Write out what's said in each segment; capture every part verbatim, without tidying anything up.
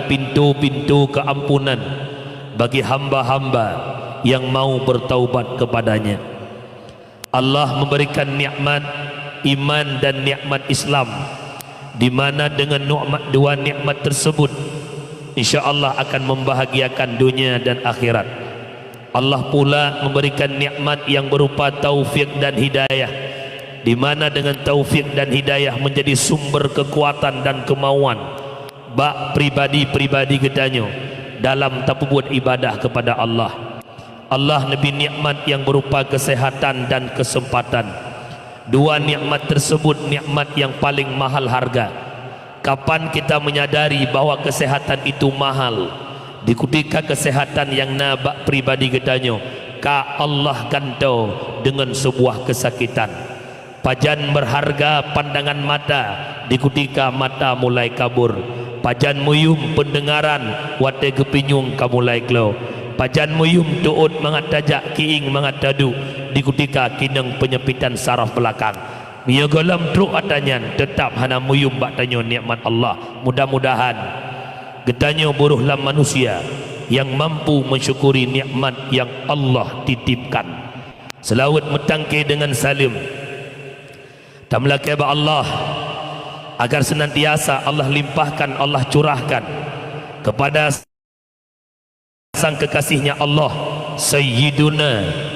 pintu-pintu keampunan bagi hamba-hamba yang mau bertaubat kepada-Nya. Allah memberikan nikmat iman dan nikmat Islam, di mana dengan nikmat, dua nikmat tersebut, insya Allah akan membahagiakan dunia dan akhirat. Allah pula memberikan nikmat yang berupa taufik dan hidayah, di mana dengan taufik dan hidayah menjadi sumber kekuatan dan kemauan bak pribadi-pribadi geutanyoe dalam tapeubuet ibadah kepada Allah. Allah neubri nikmat yang berupa kesehatan dan kesempatan. Dua nikmat tersebut nikmat yang paling mahal harga. Kapan kita menyadari bahwa kesehatan itu mahal? Di kutika kesehatan nyang na bak pribadi geutanyoe, ka Allah gantoe deungon sebuah kesakitan. Pajan berharga pandangan mata di kutika mata mulai kabur. Pajan meuyum peundengaran watée geupinyueng ka mulai klo. Pajan meuyum teuôt mangat tajak, kiéng mangat taduek di kutika keuneuk peunyepitan saraf beulakang. Meunyoe gohlom trok atra nyan, teutab hana meuyum bak tanyoe nikmat Allah. Mudah-mudahan geutanyoe buroh lam manusia nyang mampu mensyukuri nikmat nyang Allah titipkan. Seulaweuet meutangke deungon saleuem. Tameulakée bak Allah, agar seunantiasa Allah limpahkan, Allah curahkan kepada sang kekasihnya Allah, Sayyiduna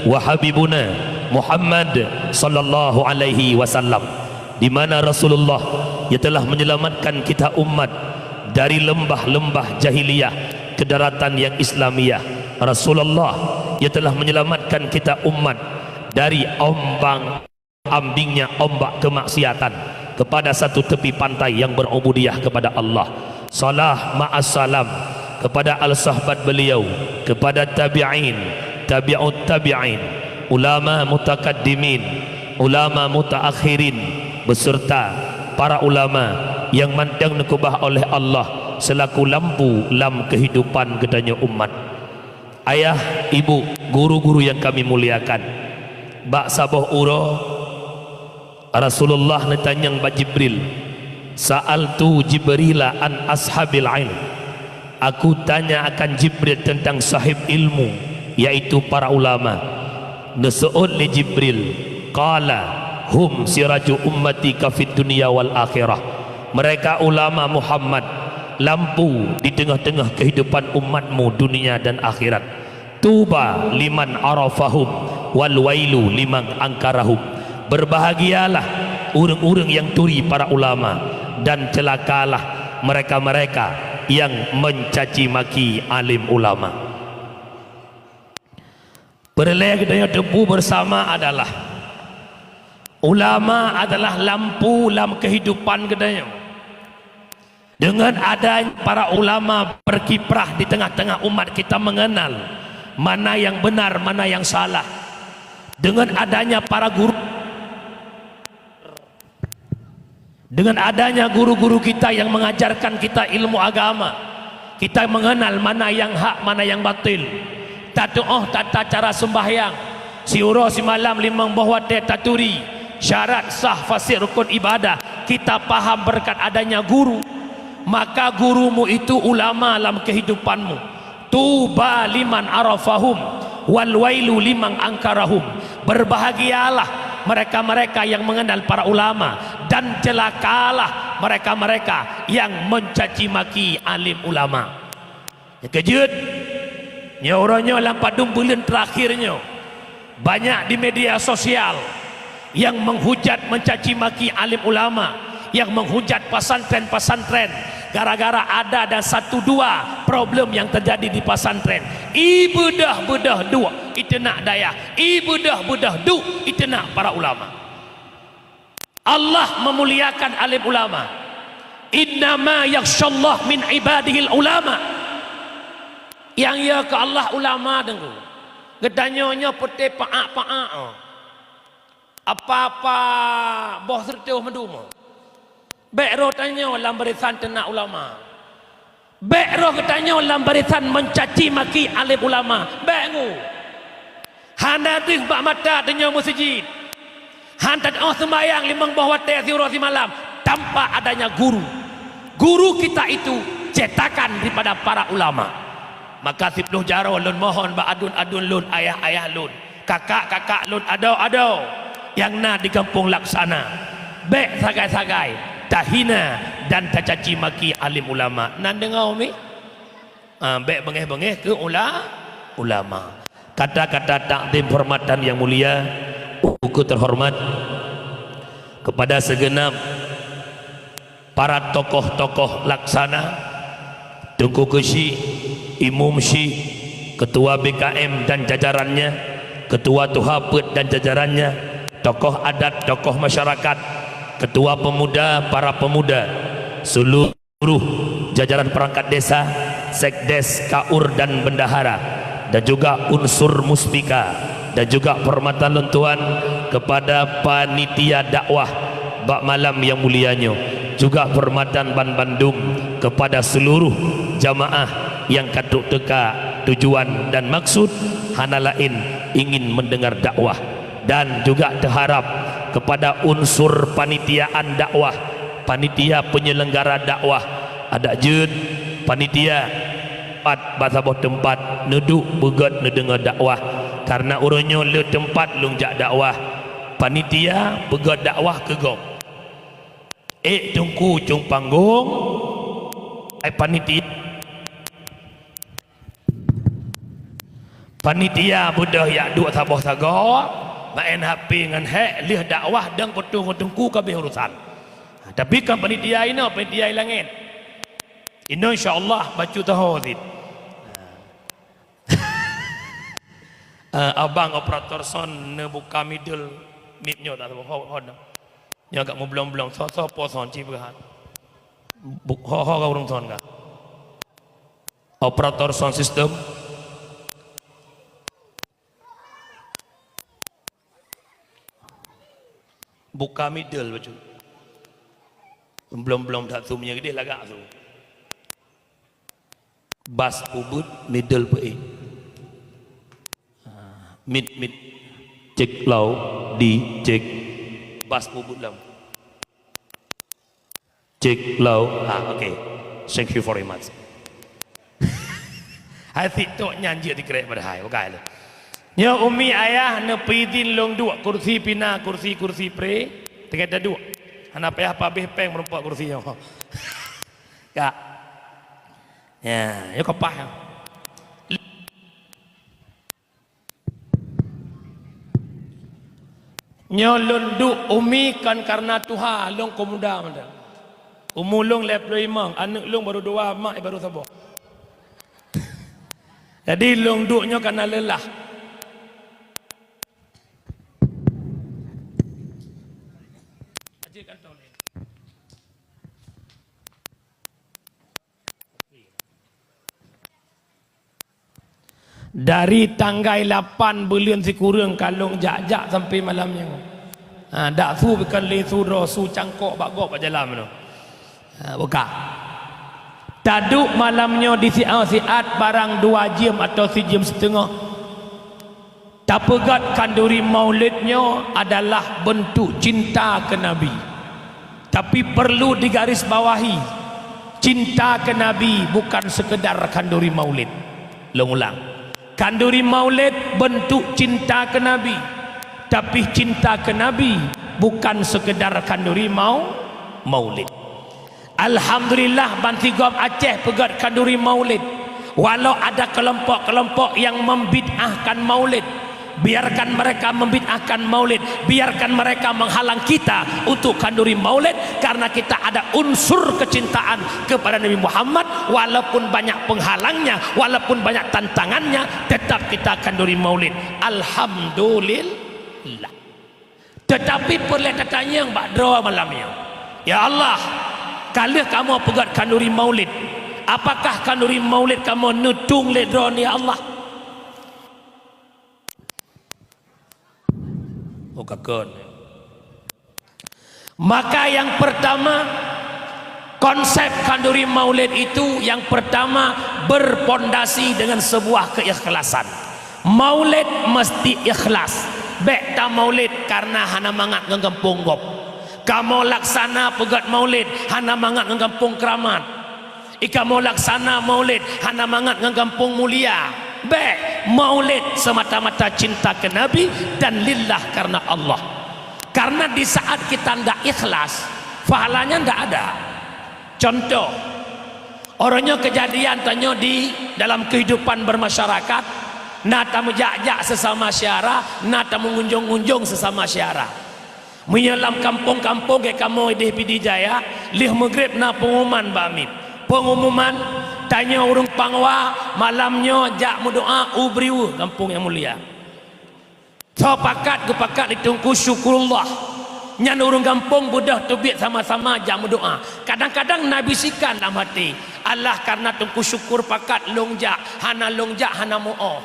wa Habibuna Muhammad sallallahu alaihi wasallam, di mana Rasulullah, ia telah menyelamatkan kita umat dari lembah-lembah jahiliyah ke daratan yang Islamiyah. Rasulullah, ia telah menyelamatkan kita umat dari ombang ambingnya ombak kemaksiatan kepada satu tepi pantai yang berubudiyah kepada Allah. Salah ma'as salam kepada al-sahbat beliau, kepada tabi'in, tabi'ut tabi'in, ulama mutakaddimin, ulama mutaakhirin, beserta para ulama yang mantong neukeubah oleh Allah selaku lampu lam kehidupan geutanyoe umat. Ayah, ibu, guru-guru yang kami muliakan, bak saboh uroe Rasulullah neutanyong bak Jibril, "Sa'altu Jibrila an ashabil ilm." Aku tanya akan Jibril tentang sahib ilmu, yaitu para ulama. Neuseuôt lé Jibril, qala, "Hum siraju ummati ka fid dunya wal akhirah." Mereka ulama Muhammad, lampu di teungoh-teungoh kehidupan umatmu dunia dan akhirat. "Tuba liman arafahum, wal wailu liman angkarahum." Berbahagialah ureuëng-ureuëng yang turi para ulama, dan celakalah mereka-mereka yang mencaci maki alim ulama. Peureulée geutanyoe teupeue bersama adalah, ulama adalah lampu lam kehidupan geutanyoe. Dengan adanya para ulama berkiprah di tengah-tengah umat, kita mengenal mana yang benar, mana yang salah. Dengan adanya para guru, dengan adanya guru-guru kita yang mengajarkan kita ilmu agama, kita mengenal mana yang hak, mana yang batil. Tatuoh tata cara sembahyang, siuroe simalam limong boh watée taturi syarat sah fasik rukun ibadah, kita paham berkat adanya guru. Maka gurumu itu ulama lam kehidupanmu. "Tuba liman arafahum, wal wailu liman angkarahum." Berbahagialah mereka-mereka yang mengenal para ulama, dan celakalah mereka-mereka yang mencaci maki alim ulama. Nyang keujeuet, nyoe uroe nyoe lam padum buleuen terakhir nyoe, banyak di media sosial yang menghujat, mencaci maki alim ulama, yang menghujat pesantren-pesantren gara-gara ada dan satu dua problem yang terjadi di pesantren. Ibeudôh-beudôh duek iteunak dayah, ibeudôh-beudôh duek iteunak para ulama. Allah memuliakan alim ulama. "Innama yakhsyallaha min ibadihil ulama." Nyang yo keu Allah ulama, Teungku. Geutanyoe nyoe peuté paak-paak, oh. Apa-apa boh seureutôh meudum, oh. Bék roh tanyoe lam barisan teunak ulama. Bék roh geutanyoe lam barisan mencaci maki alim ulama. Bék ngu. Hana deuh bak mata tanyoe meuseujid. Han tatuoh seumbahyang limong boh watée siuroe simalam tanpa adanya guru. Guru kita itu cetakan daripada para ulama. Maka siploh jaroe lôn mohon bak aduen-aduen lôn, ayah-ayah lôn, kakak-kakak lôn, adoe-adoe nyang na di gampông Laksana, bék sagai-sagai tahina dan tacaci maki alim ulama. Na deungoe mi? Ah, bék beungéh-beungéh keu ula-, ulama. Kata-kata takzim hormatan yang mulia, uku terhormat kepada segenap para tokoh-tokoh Laksana, Teungku Keuchik, Imum Chik, Ketua B K M dan jajarannya, Ketua Tuha Peuet dan jajarannya, tokoh adat, tokoh masyarakat, ketua pemuda, para pemuda, seluruh jajaran perangkat desa, sekdes, kaur dan bendahara, dan juga unsur muspika, dan juga penghormatan lôn tuan kepada panitia dakwah bak malam yang mulia nyoe, juga penghormatan ban bandum kepada seluruh jamaah nyang ka trok teuka. Tujuan dan maksud hana laén ingin mendengar dakwah, dan juga teuharap kepada unsur panitiaan dakwah, panitia penyelenggara dakwah, adak jeuet panitia pat bak saboh teumpat neuduek beugét neudeungoe dakwah, karna uroe nyoe le teumpat lôn jak dakwah. Panitia beugét dakwah keu gob. Ék teungku cong panggong, ai panitia. Panitia beudôh jak duek saboh sagoe, maén H P ngon hék, lheueh dakwah dong peutueng teungku ka abéh urosan. Tapi kon panitia inoe, panitia i langét. Inoe insya Allah bacut taho cit. Eh, abang operator sound neubuka middle mic nyoe tak ho, ho, ho. Nyoe agak mublong-blong, soe-soe po sound ci peugah. Bu-, ho, ho ka ureueng sound ka. Operator sound system. Buka middle bacut. Blom-blom that su meunyoe geudeh lagak su. Bass peubuet, middle peuék. Ah, mid, mid. Cek low, di, cek. Bass peubuet lom. Cek low. Ah, okay. Thank you very much. Hai sik tok nyan jeuet dikrek padahai, bukai lé. Nyoe umi ayah neupeuidin lôn duek kursi pina, kursi-kursi pre, teuka taduek. Hana payah pabéh péng meurumpok kursi nyoe. Ka. Ya, nyoe kapah nyoe. Nyoe lôn duek umi kon karna tuha, lôn kon muda mantong. Umu lôn lhèe plôh limong, aneuk lôn barô dua, mak barô saboh. Jadi lôn duek nyoe karna leulah. Dari tanggai lapan buleuen sikureueng ka lôn jak-jak sampai malam nyoe. Ha, dak su bukan lé su droe, su cangkok bak gob bak jalan meunoe. Ha, buka. Taduek malam nyoe di siat-siat barang dua jeuem atau sijeuem siteungoh. Tapeugét khanduri maulid nyoe adalah beuntuk cinta keu Nabi. Tapi perlu digarisbawahi, cinta keu Nabi bukan sekedar khanduri maulid. Lôn ulang, khanduri maulid beuntuk cinta keu Nabi, tapi cinta keu Nabi bukan sekedar khanduri mau-, maulid. Alhamdulillah, bansigom Aceh peugét khanduri maulid. Walau ada kelompok-kelompok yang membid'ahkan maulid, biarkan mereka membid'ahkan maulid, biarkan mereka menghalang kita untuk khanduri maulid, karena kita ada unsur kecintaan kepada Nabi Muhammad, walaupun banyak penghalangnya, walaupun banyak tantangannya, tetap kita khanduri maulid. Alhamdulillah. Teutapi peureulèe tatanyong bak droe malam nyoe, "Ya Allah, ka lheueh kamoe peugét khanduri maulid, apakah khanduri maulid kamoe neutueng lé droeneuh, ya Allah?" Oh, ka kon. Maka yang pertama, konsep khanduri maulid itu yang pertama berpondasi dengan sebuah keikhlasan. Maulid mesti ikhlas. Bèk tamaulid karena hana mangat ngon gampông gob. Kamoe Laksana peugét maulid hana mangat ngon gampông Keuramat. Ikamoe laksana maulid hana mangat ngon gampông mulia. Bék, maulid semata-mata cinta ke Nabi dan lillah karena Allah. Karena di saat kita ndak ikhlas, pahalanya ndak ada. Contoh, uroe nyoe kejadian tanyoe di dalam kehidupan bermasyarakat, na tameujak-jak sesama syedara, na tameungunjung-ngunjung sesama syedara. Meunyoe lam kampông-kampông gét kamoe idéh Pidie Jaya, lheueh meugreb na peungumuman bak miet. Peungumuman, tanyoe ureuëng Pangwa malam nyoe jak meudoa u Briweueh, gampông nyang mulia. Soe pakat geupakat di Teungku Syukurullah. Nyan ureuëng gampông beudôh teubiet sama-sama jak meudoa. Kadang-kadang na bisikan lam até, "Alah, karena Teungku Syukur pakat lôn jak, hana lôn jak hana meuoh."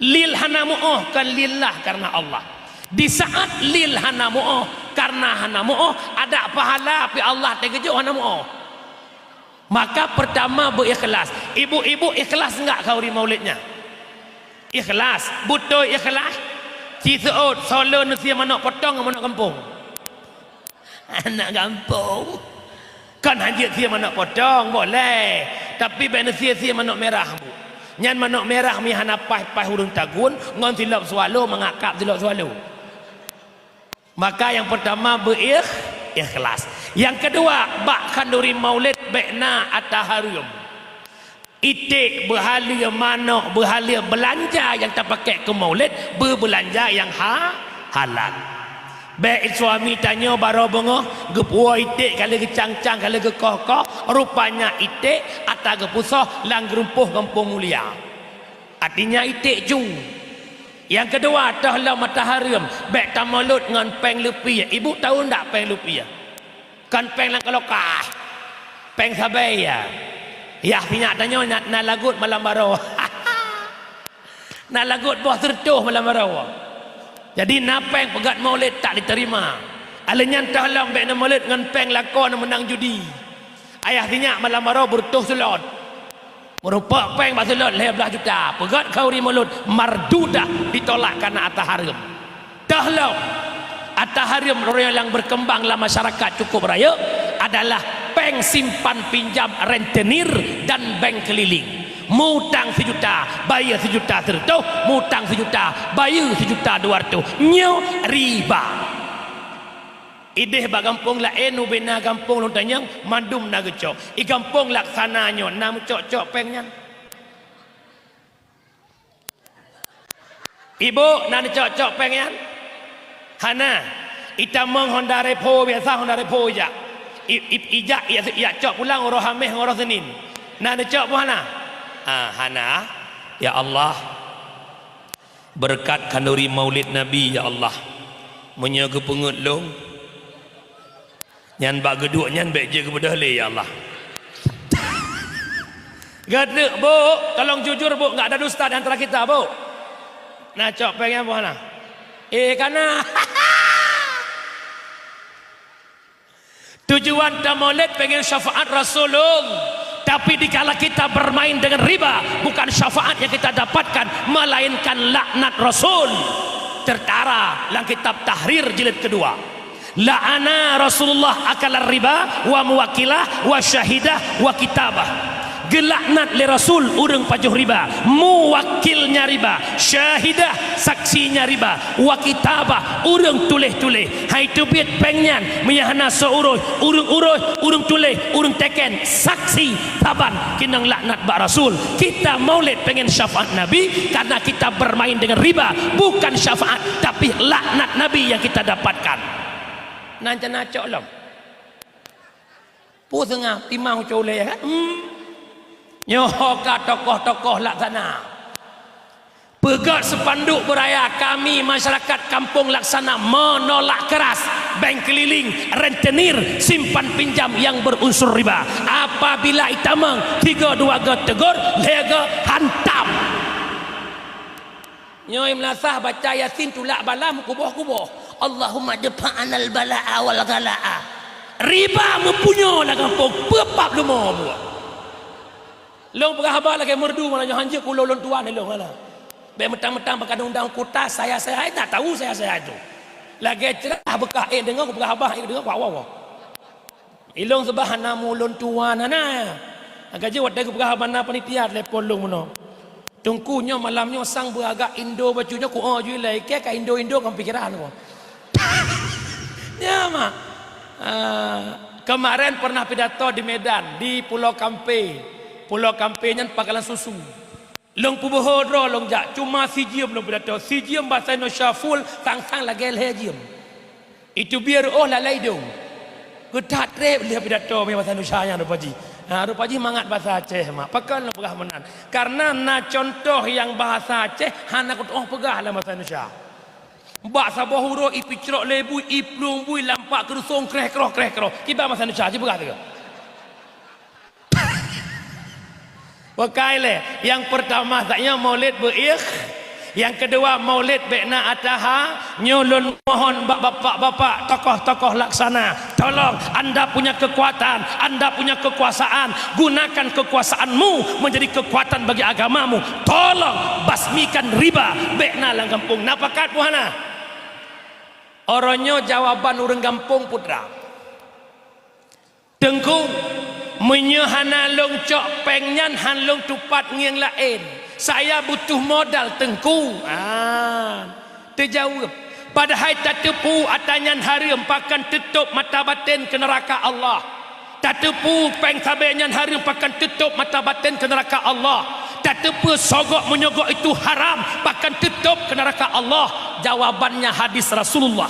Lil hana meuoh, kon lillah karena Allah. Di saat lil hana meuoh, karena hana meuoh, ada pahala pih Allah teugeujok hana meuoh. Maka pertama beuikhlas. Ibu-ibu ikhlas enggak khauri maulidnya? Ikhlas, beutôi ikhlas. Ci seuôt, soe le neusie manök potong ngon manök gampông? Anak gampông. Kan hanjeuet sie manök potong, boleh. Tapi bék neusie-sie manök mirah, Bu. Nyan manök mirah mi hana paih-paih ureuëng tagun ngon silop swallow, mangakab silop swallow. Maka yang pertama beuikh-, ikhlas. Yang kedua, bak khanduri maulid bék na ata hareuem. Iték beuhaleue, manök beuhaleue, beulanja nyang tapakék keu maulid, beubeulanja nyang ha-, halal. Bék suami tanyoe baroe beungoh geupuwoe iték ka lheueh geucang-cang, ka lheueh geukoh-koh, rupanya iték ata geupusoh lam geurumpôh gampông mulia. Artinya iték cu. Nyang keudua, toh lom ata hareuem, bék tamaulud ngon péng lupiah. Ibu tahu ndak péng lupiah? Kon péng lam kulkas. Péng sabai, ya. Yah, sinyak tanyoe na, na lagot malam baroe. Na lagot boh seureutôh malam baroe. Jadi na péng peugét maulid tak diterima. Alèh nyan toh lom bék neumaulid ngon péng lakoe neumeunang judi. Ayah sinyak malam baroe beureutôh seulot. Meurumpok péng bak seulot lhèe blaih juta. Peugét khauri maulud mardudah, ditolak karena ata hareuem. Toh lom, ata hareuem nyang berkembang lam masyarakat cukup rayeuk adalah péng simpan pinjam rentenir dan bank keliling. Mutang sijuta, bayeue sijuta seureutôh, mutang sijuta, bayeue sijuta dua reutôh. Nyoe riba. Idéh bak gampông laén, ubé na gampông lôn tanyong, mandum na geucok. I gampông laksana nyoe na meucok-cok péng nyan? Ibu, na neucok-cok péng nyan? Hana. Itamong Honda Revo biasa, Honda Revo ijak. I, i, ijak, ijak, ijak cok pulang uroe Haméh ngon uroe Senin. Na neucok pun hana? Ah, hana. Ya Allah, beureukat khanduri maulid Nabi, ya Allah. Meunyoe geupeungeut lôn, nyan bak geuduek nyan bék jeuet geubeudôh lé, ya Allah. Geuduek, Bu, tolong jujur, Bu, enggak ada dusta di antara kita, Bu. Na cok péng nyan, Bu, hana? Eh, kana. Tujuan tamaulid pengen syafaat Rasulullah, tapi dikala kita bermain dengan riba, bukan syafaat yang kita dapatkan, melainkan laknat Rasul. Tertara lam kitab Tahrir jilid kedua. La'ana Rasulullah akalar riba wa muwakilah wa syahidah wa kitabah. Geulaknat lé Rasul ureuëng pajoh riba, muwakilnya riba, syahidah, saksinya riba, wa kitabah, ureuëng tuléh-tuléh. Hai teubiet péng nyan, meunyo hana soe uroh, ureuëng uroh, ureuëng tuléh, ureuëng teken, saksi, saban keunong laknat bak Rasul. Kita maulid pengen syafaat Nabi karena kita bermain dengan riba, bukan syafaat, tapi laknat Nabi yang kita dapatkan. Nan cana cok lom. Peue seungab timang ucok ulée, kan? Hmm. Nyoe ka tokoh-tokoh laksana. Peugét spanduk beuraya, kami masyarakat Kampung Laksana menolak keras bank keliling, rentenir, simpan pinjam yang berunsur riba. Apabila itamong, tiga dua go tegur, lhèe go hantam. Nyoe meulasah baca Yasin tulak bala meukuboh-kuboh. Allahumma dfa anal bala'a wal ghala'a. Riba meupunyô lam gampông, peue pap leumo buet. Lôn peugah haba lagèe merdu malam nyoe, hanjeuet keu ulôn tuan lôn hana. Bèk mentang-mentang bak undang-undang kuta saya-saya, tak tahu saya-saya itu. Lagèe ceurah beukah ék deungö, kupeugah haba ék deungö, kuawa-wa. Ilôn seubah hana mu ulôn tuan hana. Ka jeuet watèe geupeugah bak na panitia telepon lôn meunoe. Teungku, nyoe malam nyoe sang beuagak indo bacut nyoe, ku, oh, ju ilèe, ikèe ka indo-indo ngon pikeran ku. Ya, mak. Ah, kemarin pernah pidato di Medan, di Pulau Kampe. Pulau Kampe nyan pangkalan susu. Lôn peubeuho droe lôn jak, cuma sijeuem lôn pidato, sijeuem basa Indonesia full, sang-sang lagèe lhèe jeuem. Itu biar oh lalai dong. Geuthat trép lheueh pidato meunan basa Indonesia nyan rupa jih. Ha, rupa jih mangat basa Aceh, mak. Pakon lôn peugah meunan? Karena na contoh nyang bahasa Aceh hana kutu'oh peugah lam basa Indonesia. Bak saboh uroe ipeucrok lé bui, iplueng bui, lampak keurusong, kreh kroh, kreh kroh. Kiban basa Indonesia, ci peugah teuka. Bukai lé. Yang pertama saja maulid beuikh. Yang kedua maulid bèk na ataha. Nyoe lôn mohon bak bapak-bapak, tokoh-tokoh laksana, tolong, anda punya kekuatan, anda punya kekuasaan, gunakan kekuasaanmu menjadi kekuatan bagi agamamu. Tolong basmikan riba, bèk na lam gampông. Na pakat pun hana. Uroe nyoe jawaban ureueng gampông, putra. Teungku, meunyoe hana lôn cok péng nyan, han lôn tupat ngieng laén. Saya butuh modal, Teungku. Ah, teujaweueb. Padahai tateupeue atra nyan hareuem, pakon teutôb mata batén keu neuraka Allah. Tateupeue péng sabé nyan hareuem, pakon teutôb mata batén keu neuraka Allah. Tateupeue sogok meunyoe gok itu haram, pakon teutôb keu neuraka Allah. Jawabannya hadis Rasulullah.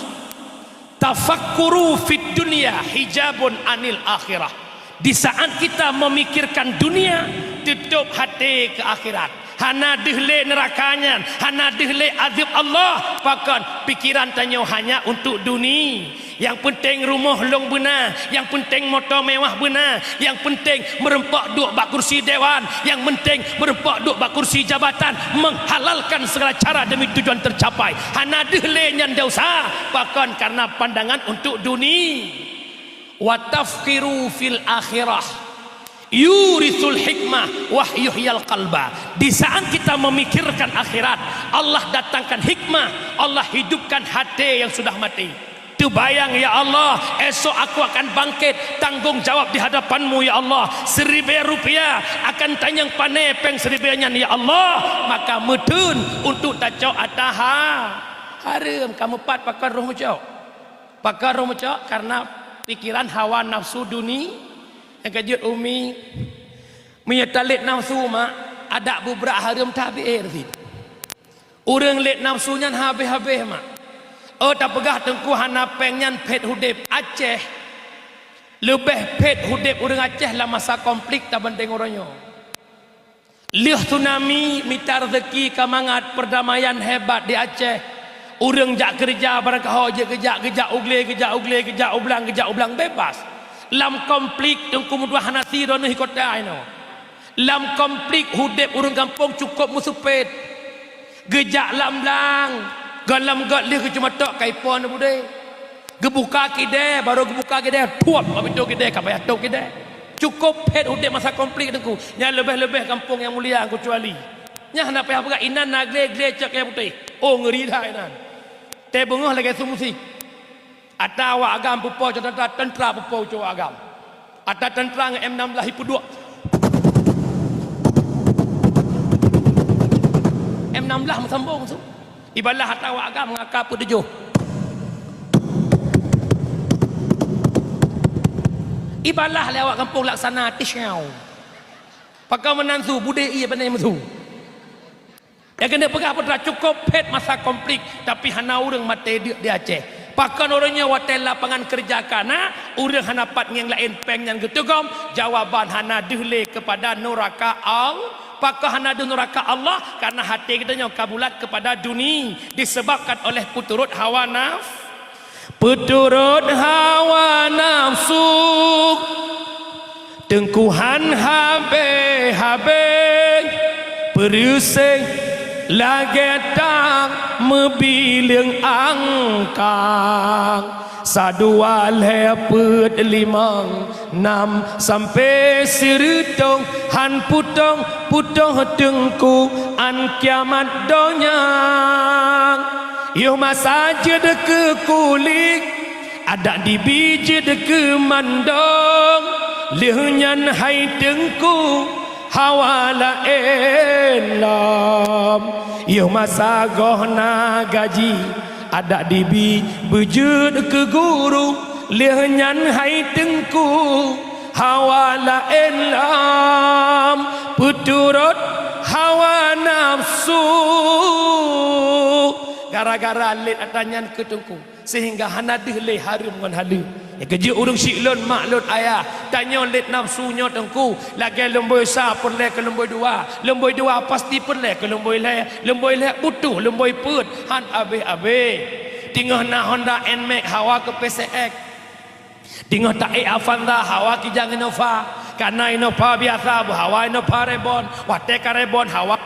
Tafakkuru fid dunya hijabun anil akhirah. Di saat kita memikirkan dunia, teutôb até keu akhirat. Hana deuh lé neuraka nyan, hana deuh lé azab Allah. Pakon, pikiran tanyoe hanya untuk duni. Nyang peunteng rumoh lôn beuna, nyang peunteng moto mewah beuna, nyang peunteng meureumpok duek bak kursi dewan, nyang peunteng meureumpok duek bak kursi jabatan, menghalalkan segala cara demi tujuan tercapai. Hana deuh lé nyan desya, pakon, karena pandangan untuk duni. Wa tafkiru fil akhirah yurisul hikmah wa yuhyil qalba. Di saat kita memikirkan akhirat, Allah datangkan hikmah, Allah hidupkan até yang sudah mati. Teubayang, "Ya Allah, esok aku akan bangkit, tanggung jawab di hadapan-Mu, ya Allah. Siribèe rupiah akan tanyang pané péng siribèe nyan, ya Allah." Maka meuteun untuk tacok ataha. Hareuem, ka meupat pakon roh meucok. Pakon roh meucok, karena pikiran hawa nafsu duni. Nyang ka jeuet umi, meunyoe talét nafsu, mak, adak bubrak hareuem tabéh cit. Ureueng lét nafsu nyan habéh-habéh, mak. Oh, tapeugah Teungku hana péng nyan phét udép. Aceh leubeh phét udép ureueng Aceh lam masa konflik tabandéng uroe nyoe. Lheueh tsunami, mita rezeki ka mangat, perdamaian hebat di Aceh. Ureueng jak keureuja barangkaho jeuet geujak, geujak u glé, geujak u glé, geujak u blang, geujak u blang, bebas. Lam konflik Teungku meutuah hana si droeneuh kota inoe. Lam konflik udép ureueng gampông cukôp meuseupet. Geujak lam blang, goh lam göt lheueh geuceumatok ka ipo na budé. Geubuka kidée, barô geubuka kidée, thuop, bak pintoe kidée, ka payah tôp kidée. Cukôp phét udép masa konflik Teungku. Nyan leubeh-leubeh gampông nyang mulia, keucuali nyan hana payah peugah, inan na glé-glé cok kayée putéh. Oh, ngeuri that inan. Teubeungoh lagée su musik. Atra awak agam peupo cok teuntara, teuntara peupo cok awak agam. Atra teuntara ngon M enam belas ipeuduek. M enam belas meusambong su. Ibalah atra awak agam ngon AK peutujoh. Ibalah lé awak gampông laksana tisyaw. Pakon meunan su, budé ié beuné meusu. Nyang keuneuk peugah peue teuma, cukôp phét masa konflik, tapi hana ureuëng maté deuk di Aceh. Pakon uroe nyoe watée lapangan keureuja ka na, ureuëng hana pat ngieng laén péng nyang geuteugom, jawaban hana deuh lé keupada nuraka Al-, pakon hana deuh nuraka Allah, kareuna até geutanyoe ka bulat keupada duni, disebabkan oleh peuturot hawa naf-, peuturot hawa nafsu, teungkuhan habéh-habéh, peureuséh lagée tang meubileueng angkang. Sadua lhée peuet limong nam sampoe sireutôh, han putôh-putôh teungku án kiamat donya. Yoh masa jeuet keu kulét, adak dibi jeuet keu mandong. Lheueh nyan hai Teungku, hawa laén lom. Yoh masa goh na gaji, adak dibi beujeuet keu guru. Lheueh nyan hai Teungku, hawa laén lom. Peuturot hawa nafsu. Gara-gara lét atra nyan keu Teungku. Sehingga hana deuh lé hareuem ngon haleue. Nyang keujeuet ureuëng syiek lôn, mak lôn, ayah, tanyoe lét nafsu nyoe Teungku, lagée lumboi sa peureulée keu lumboi dua, lumboi dua pasti peureulée keu lumboi lhée, lumboi lhée butoh lumboi peuet, han abéh-abéh. Teungoh na Honda Nmax hawa keu P C X. Teungoh taék Avanza hawa Kijang Innova, kana Innova biasa beuhawa Innova Reborn, watée ka Reborn hawa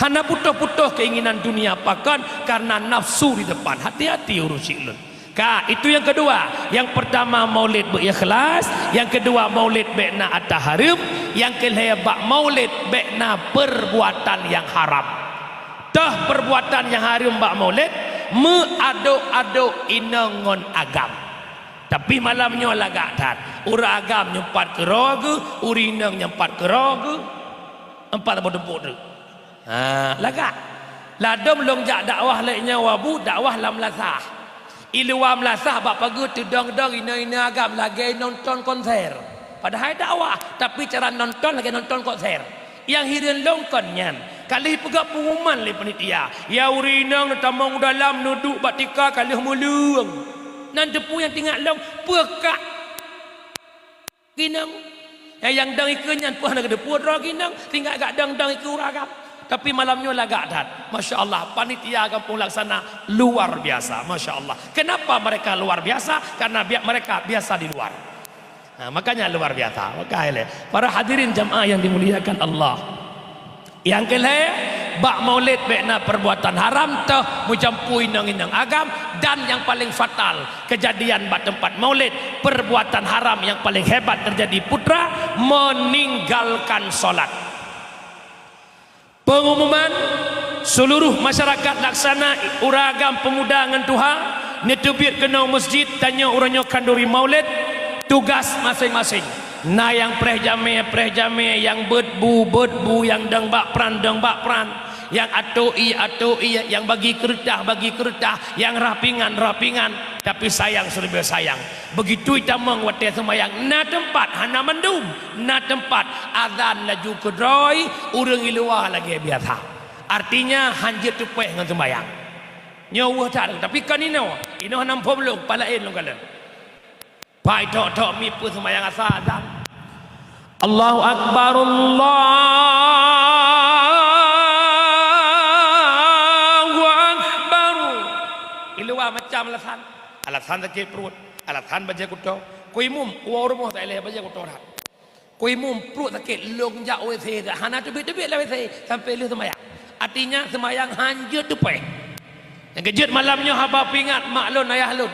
Hana putôh-putôh keinginan dunia pakon karena nafsu di depan. Hati-hati ureuëng syiek lôn. Ka, itu yang kedua. Yang pertama maulid beu ikhlas, yang kedua maulid bék na atra hareuem, yang keulhée bak maulid bék na perbuatan yang haram. Toh perbuatan yang haram bak maulid, meuadok-adok inong ngon agam. Tapi malam nyoe lagak that. Ureuëng agam nyoe pat keudroe geuh, ureuëng inong nyoe pat keudroe geuh. Empat boh teumpuk tu. Ha, lagak. Ladom lôn jak dakwah lé nyoe wabu, dakwah lam melasah. I luwa melasah bak pageue teudong-dong inong-inong agam lagée nonton konser. Padahai dakwah, tapi cara nonton lagée nonton konser. Nyang hireuen lôn kon nyan. Ka lheueh peugah pengumuman lé panitia. Ya ureuëng inong neutamong u dalam, neuduek bak tika ka lheueh meuleueng. Nan teupeu nyang teuingat lôn, peukak. Ginong. Nyang dong ikeue nyan peuh na geudeue pue droe ginong, tinggai gak dong-dong ikeue ureuëng agam. Tapi malam nyoe lagak that. Masya Allah, panitia gampông laksana luar biasa. Masya Allah. Kenapa mereka luar biasa? Karena bia-, mereka biasa di luar. Nah, makanya luar biasa. Maka ilée, para hadirin jamaah yang dimuliakan Allah. Nyang keulhée, bak maulid bék na perbuatan haram toh meucampui inong-inong agam, dan nyang paléng fatal, keujadian bak teumpat maulid, perbuatan haram nyang paléng hebat teujadi putra, meninggalkan solat. Pengumuman, seluruh masyarakat laksana ureuëng agam peumuda ngon tuha neuteubiet keunoe meuseujid tanyoe uroe nyoe khanduri maulid, tugas maséng-maséng. Na nyang preh jamé, preh jamé, nyang beuet bu, beuet bu, nyang dong bak pran, dong bak pran, nyang atô ié, atô ié, nyang bagi keureutah, bagi keureutah, nyang rhah pingan, rhah pingan, tapi sayang seuleubeh sayang. Begitu itamong watée seumayang, na teumpat hana mandum, na teumpat azan laju keudroe, ureuëng i luwa lagée biasa. Artinya han jeuet teupéh ngon seumayang. Nyoe weueh that, tapi kon inoe, inoe hana muphom lôn, pah laén lôn kalon. Pai tok-tok mi peue seumayang asa azan. Allahu Akbar, Allahu Akbar. I luwa macam alasan. Alasan sakét pruet, alasan bajée kuto. Ku imum, uroe rumoh tak ilée bajée kuto that. Ku imum pruet sakét, lôn jak W C, hana teubiet-teubiet lam W C sampai lheueh seumayang. Artinya seumayang han jeuet teupéh. Nyang keujeuet malam nyoe haba peuingat mak lôn, ayah lôn.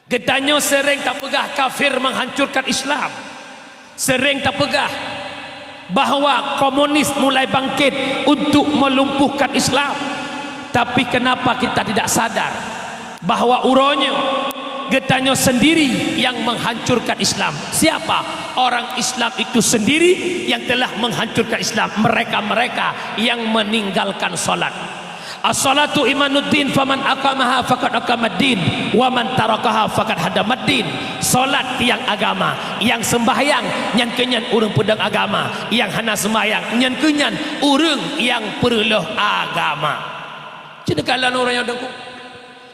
Geutanyoe seuréng tapeugah kafir menghancurkan Islam. Seuréng tapeugah bahwa komunis mulai bangkit untuk melumpuhkan Islam. Tapi kenapa kita tidak sadar bahwa uroe nyoe geutanyoe sendiri yang menghancurkan Islam? Siapa? Orang Islam itu sendiri yang telah menghancurkan Islam. Mereka-mereka yang meninggalkan salat. As-salatu imaduddin, faman aqamaha faqad aqamaddin, wa man tarakaha faqad hadamaddin. Salat tiang agama, nyang seumbahyang nyan keuh nyan ureuëng peudong agama, nyang hana seumbahyang nyan keuh nyan ureuëng nyang peureuloh agama. Cit kalon ureuëng nyang deungoe.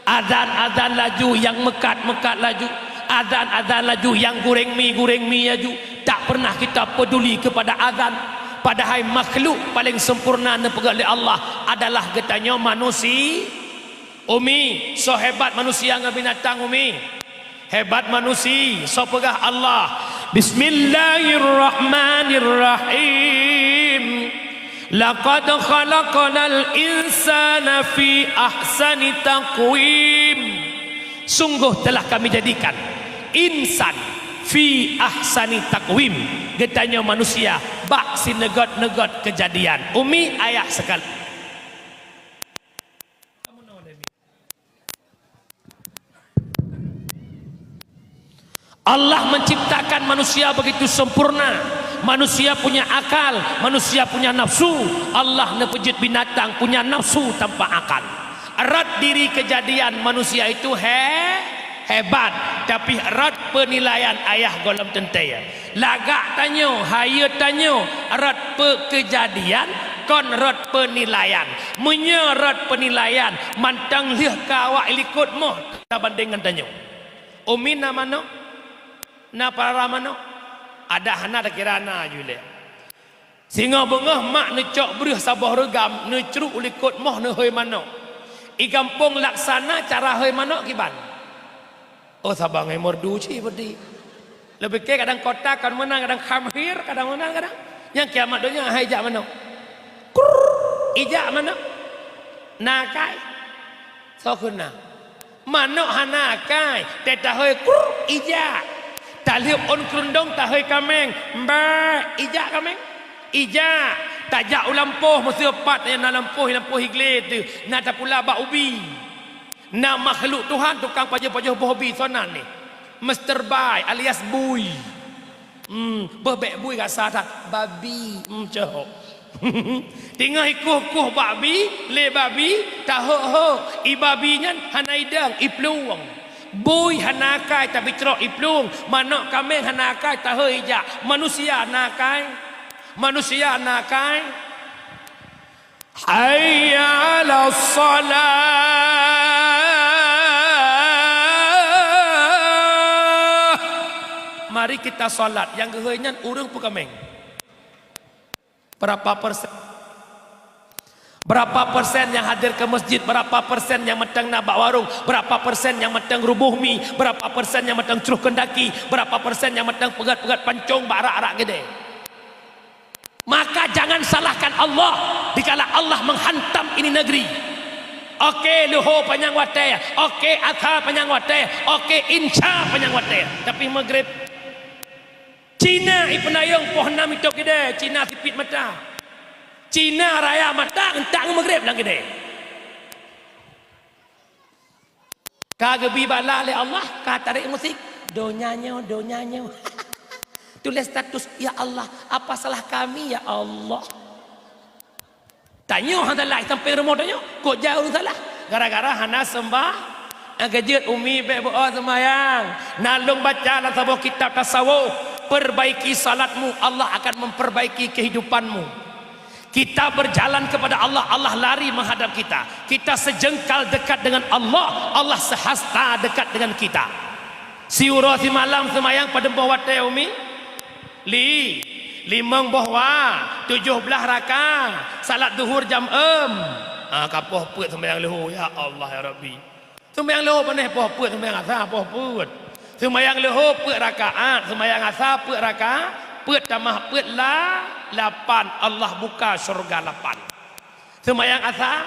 Azan-azan laju, nyang meukat-meukat laju. Azan-azan laju, nyang goreng mi, goreng mi laju. Tak pernah kita peduli kepada azan. Padahai makhluk paling sempurna neupeugah lé Allah adalah geutanyoe manusi-, Umi, soe hebat manusia ngon binatang, Umi? Hebat manusi, soe peugah Allah. Bismillahirrahmanirrahim. Laqad khalaqnal insana fi ahsani taqwim. Sungguh telah Kami jadikan insan fi ahsani taqwim, geutanyoe manusia, bak sineugét-neugét keujadian. Umi, ayah sekali. Allah menciptakan manusia begitu sempurna. Manusia punya akal, manusia punya nafsu. Allah neupeujeuet binatang punya nafsu tanpa akal. Rot diri kejadian manusia itu he-, hebat, tapi rot penilaian ayah gohlom teuntèe. Lagak tanyoe, hayeue tanyoe, rot pe-, kejadian, kon rot penilaian. Meunyoe rot penilaian, mantong lheueh ka awak likot moh tabandéng ngon tanyoe. Umi na manok? Na peurara manok? Adak hana takira na ju lé. Singoh beungoh mak neucok breueh saboh reugam, neucruk u likot moh neuhôi manok. I gampông Laksana cara hôi manok kiban. Oh, saban ngon merdu cit berarti. Leubeh keu kadang kota, kadang meunan, kadang khamhir, kadang meunan, kadang. Nyang kiamat donya hai jak manok. Krrrr, ijak manok. Na akai. Soe kheun na? Manok hana akai, teuh tahôi kruk ijak. Talheueb ôn keurundong tahôi kaméng, mbak, ijak kaméng. Ijak, tajak u lampôh, meuseupat nyang na lampôh, lampôh iglé teuh, na tapula bak ubi. Na makhluk Tuhan tukang pajoh-pajoh boh bi, soe nan nyan? Mister Bai alias Bui. Hmm, boh bèk bui rasa that, babi, hmm, ceuhok. Teungoh ikueh-kueh babi, lé babi, tahok-hok, i babi nyan hana idong, iplueng. Bui hana akai, tapi crok iplueng. Manok kaméng hana akai, tahôi ijak. Manusia na akai? Manusia na akai? Hayya 'alas shalah. Mari kita salat. Nyang geuhôi nyan ureueng peu kaméng? Berapa persen? Berapa persen nyang hadir ke masjid? Berapa persen nyang mantong na bak warong? Berapa persen nyang mantong ruboh mi? Berapa persen nyang mantong cruh keundaki? Berapa persen nyang mantong peugöt-peugöt pancong bak arak-arak keudè? Maka jangan salahkan Allah dikala Allah menghantam ini negeri. Oke, luho panyang watèe, oke, asa panyang watèe, oke, insya panyang watèe. Tapi Maghrib, Cina ipeunayong poh nam itôh keudè, Cina sipit mata. Cina raya mata, euntak ngon Maghrib lam keudè. Ka geubri bala lé Allah, ka tarek musik. Donya nyoe, donya nyoe. Tuléh status, "Ya Allah, apa salah kami, ya Allah?" Tanyoe hana salah, sampéng rumoh tanyoe, kok jai ureueng salah. Gara-gara hana seumbah, nyang keujeuet umi bèk beu-o seumayang. Na lôn baca lam saboh kitab tasawuf, "Perbaiki salatmu, Allah akan memperbaiki kehidupanmu." Kita berjalan kepada Allah, Allah lari menghadap kita. Kita sejengkal dekat dengan Allah, Allah sehasta dekat dengan kita. Siuroe simalam seumayang padum boh watèe, Umi? Li, limong boh wa, tujoh blaih raka, salat duhur jam eum. Ha, ka poh peuet seumayang leuhô, ya Allah, ya Rabbi. Seumayang leuhô panéh poh peuet, seumayang asa poh peuet. Seumayang leuhô peuet rakaat, seumayang asa peuet raka-, peuet tamah peuet la-, lapan, Allah buka syurga lapan. Seumayang asa,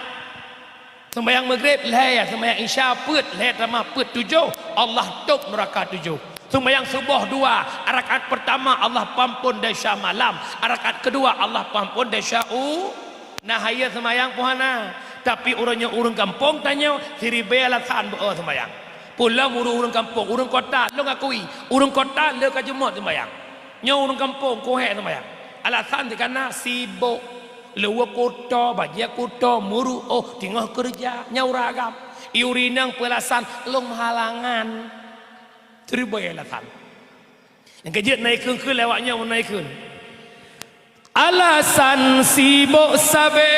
seumayang Maghrib lhèe, seumayang Isya peuet, lhèe tamah peuet tujoh, Allah tôp nuraka tujoh. Seumayang suboh dua, rakaat peurtama Allah peuampôn desya malam, rakaat keudua Allah peuampôn desya u-, Nah, hayeue seumayang poh hana, tapi uroe nyoe ureueng gampông tanyoe siribèe alasan beu-o seumayang. Peue lom ureueng-ureueng gampông, ureueng kota, lôn akui, ureueng kota le ka jeumöt seumayang. Nyoe ureueng gampông, keuhèk seumayang. Alasan dikareuna sibok, luweue kuto, bajèe kuto, meuruôh, teungoh keureuja, nyan ureueng agam. Ureueng inong peue alasan, lôn meuhalangan. Siribèe alasan. Nyang keujeuet na ikheun-kheun lé awak nyoe, na ikheun. Alasan sibok sabé,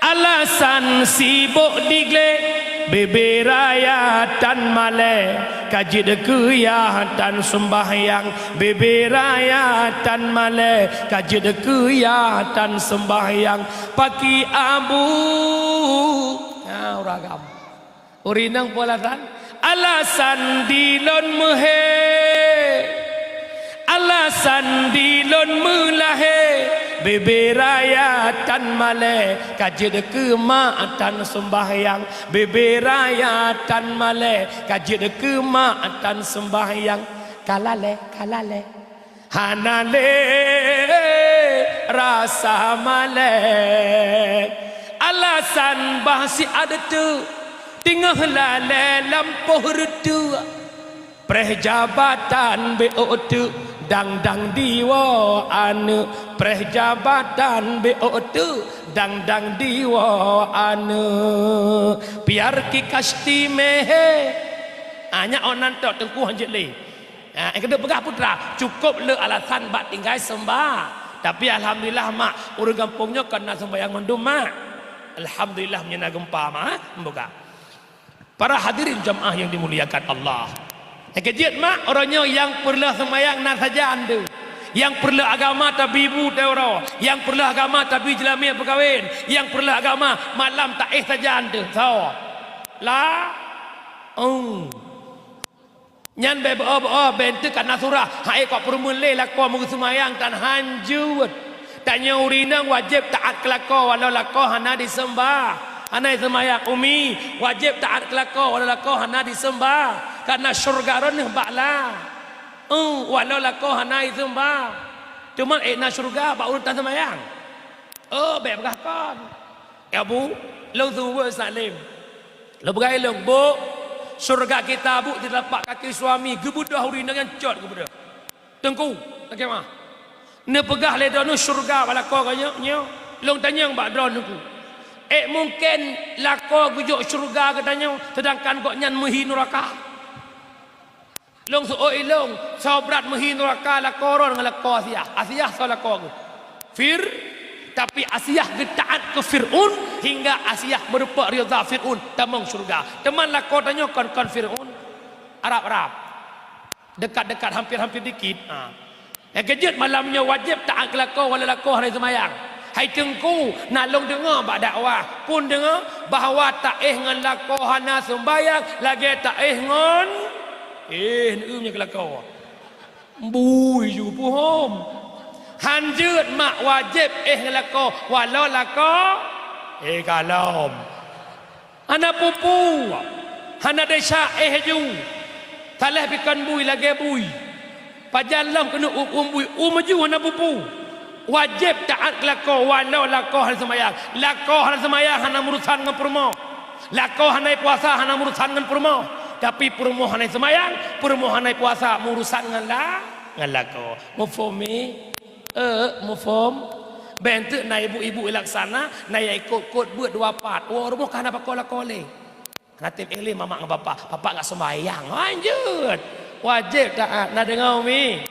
alasan sibok diglé, bebe raya tan malèe, ka jeuet keu yah tan seumbahyang, bebe raya tan malèe, ka jeuet keu yah tan seumbahyang, paki abu. Nah, ureueng agam. Ureueng inong peue alasan? Alasan di lôn meuhé, alasan di lôn meulahé, bebe raya tan malèe, ka jeuet keu mak tan seumbahyang, bebe raya tan malèe, ka jeuet keu mak tan seumbahyang, ka lalèe, ka lalèe. Hana lé rasa malèe. Alasan bah siat teuk, teungoh lalèe lampôh reuteuek. Preh jabatan beu teuk, dang-dang diwoe aneuk. Preh jabatan beu teuk, dang-dang diwoe aneuk. Piar ki kasti mehe. Ah, nyak oh nan tok teungku hanjeuet lé. Ah, nyang keudua peugah putra, cukup le alasan bak tinggai seumbah. Tapi alhamdulillah mak, ureuëng gampông nyoe kon na seumbahyang mandum mak. Alhamdulillah meunyoe na geumpa mak, eh, buka. Para hadirin jamaah yang dimuliakan Allah. Nyang keujeuet mak, uroe nyoe nyang peureuleueh seumayang na sajan teuh. Nyang peureuleueh agama tabi bu teuh uroe. Nyang peureuleueh agama tabi jeulamé peukawen. Nyang peureuleueh agama malam taéh sajan teuh. Soe? La? Oh. Nyan bèk beu-o-beu-o, bèk enteuk ka na surah. Hai kok peureumeun lé lakoe meugeuseumayang tan hanjeuet. Tanyoe ureuëng inong wajéb taát keu lakoe walau lakoe hana diseumbah. Hana diseumayang umi, wajéb taát keu lakoe walau lakoe hana diseumbah. Karena syurga roh neuh bak la. Eh, walau lakoe hana diseumbah. Teuma ék na syurga bak ureuëng tan seumayang. Oh, bèk peugah kon. Ya bu, lôn seumeubeuet salim. Lôn peugah ilôn, bu, syurga kita bu di telapak kaki suami, geubeudôh ureuëng inong nyan cot geubeudôh. Teungku, lagèe mah. Neupeugah lé droeneuh syurga bak lakoe geuh nyoe, nyoe. Lôn tanyong bak droeneuh teungku. Ék mungken lakoe geujok syurga geutanyoe, seudangkan gobnyan meuhi nuraka? Lôn seuôt ilôn, soe brat meuhi nuraka lakoe droe ngon lakoe Asiah. Asiah soe lakoe geuh? Fir-, tapi Asiah geutaát keu Fir'aun hingga Asiah meurumpok ridha Fir'aun tamong syurga. Teuma lakoe tanyoe kon, kon Fir'aun. Arab-arab. Dekat-dekat, hampir-hampir dikit. Ha. Nyang keujeuet malam nyoe wajéb taát keu lakoe walau lakoe hana seumayang. Hai teungku, na lôn deungoe bak dakwah, phon deungoe bahwa taéh ngon lakoe hana seumayang lagèe taéh ngon, eh, neueu nyoe keu lakoe. Mbui ju puhom. Hanjeuet mak wajéb éh ngon lakoe walau lakoe, eh, kalom. Hana peue-peue, hana desya éh ju. Saléh pih kon bui lagèe bui. Pajan lom keuneuk u-, uem bui, uem ju hana peue-peue. Wajéb taát keu lakoe walau lakoe hana seumayang. Lakoe hana seumayang hana meurusan ngon peurumoh. Lakoe hana puasa hana meurusan ngon peurumoh. Tapi peurumoh hana seumayang, peurumoh hana puasa meurusan ngon la-, ngon lakoe. Muphom, mi? Eh, muphom? Bèk enteuk na ibu-ibu laksana, na nyang ikot-kot beuet dua pat. Woe rumoh ka hana pakoe lakoe lé. Hana tem éh lé mamak ngon bapak. Bapak nggak sembahyang. Lanjut. Wajéb taát. Na deungoe, mi?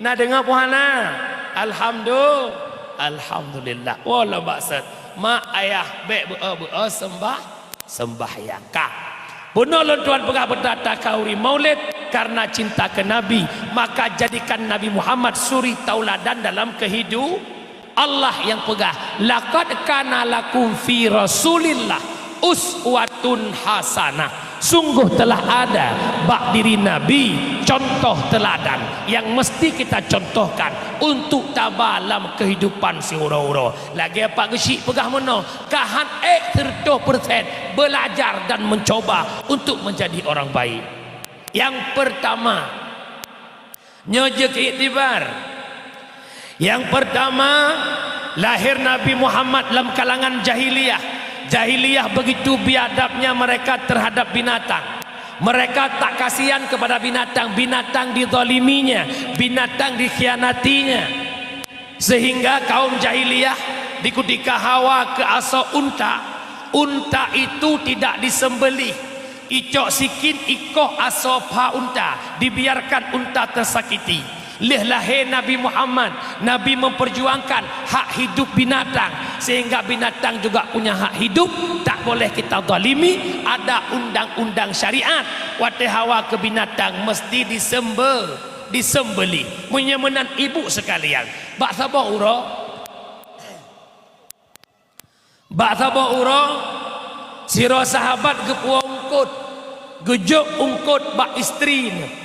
Na deungoe peue hana? Alhamdu-, Alhamdulillah. Woe lom bak sot. Mak ayah bèk beu-o-beu-o seumbah. Sembahyang ka. Bunoe lôn tuan peugah beutata khauri Maulid karena cinta ke Nabi, maka jadikan Nabi Muhammad suri tauladan dalam kehidu-, Allah yang peugah, "Laqad kana lakum fi Rasulillah uswatun hasanah." Sungguh telah ada bak diri Nabi contoh teladan yang mesti kita contohkan untuk taba lam kehidupan siuroe-uroe. Lagèe Pak Geuchik peugah meunoe, ka han ék siratoh persen belajar dan mencoba untuk menjadi orang baik. Yang pertama, nyoe jeuet iktibar. Yang pertama, lahir Nabi Muhammad lam kalangan jahiliyah. Jahiliyah begitu biadabnya mereka terhadap binatang. Mereka tak kasihan kepada binatang, binatang dizaliminya, binatang dikhianatinya. Sehingga kaum jahiliyah di kutika hawa keu asoe unta, unta itu tidak disembelih. Icok sikin ikoh asoe pha unta, dibiarkan unta tersakiti. Lheueh lahé Nabi Muhammad, Nabi memperjuangkan hak hidup binatang, sehingga binatang juga punya hak hidup, tak boleh kita zalimi, ada undang-undang syariat. Watèe hawa keu binatang mesti disembe-, disembelih. Meunyoe meunan ibu sekalian, bak saboh uroe, bak saboh uroe, sidroe sahabat geupuwoe eungkôt, geujok eungkôt bak istri neuh.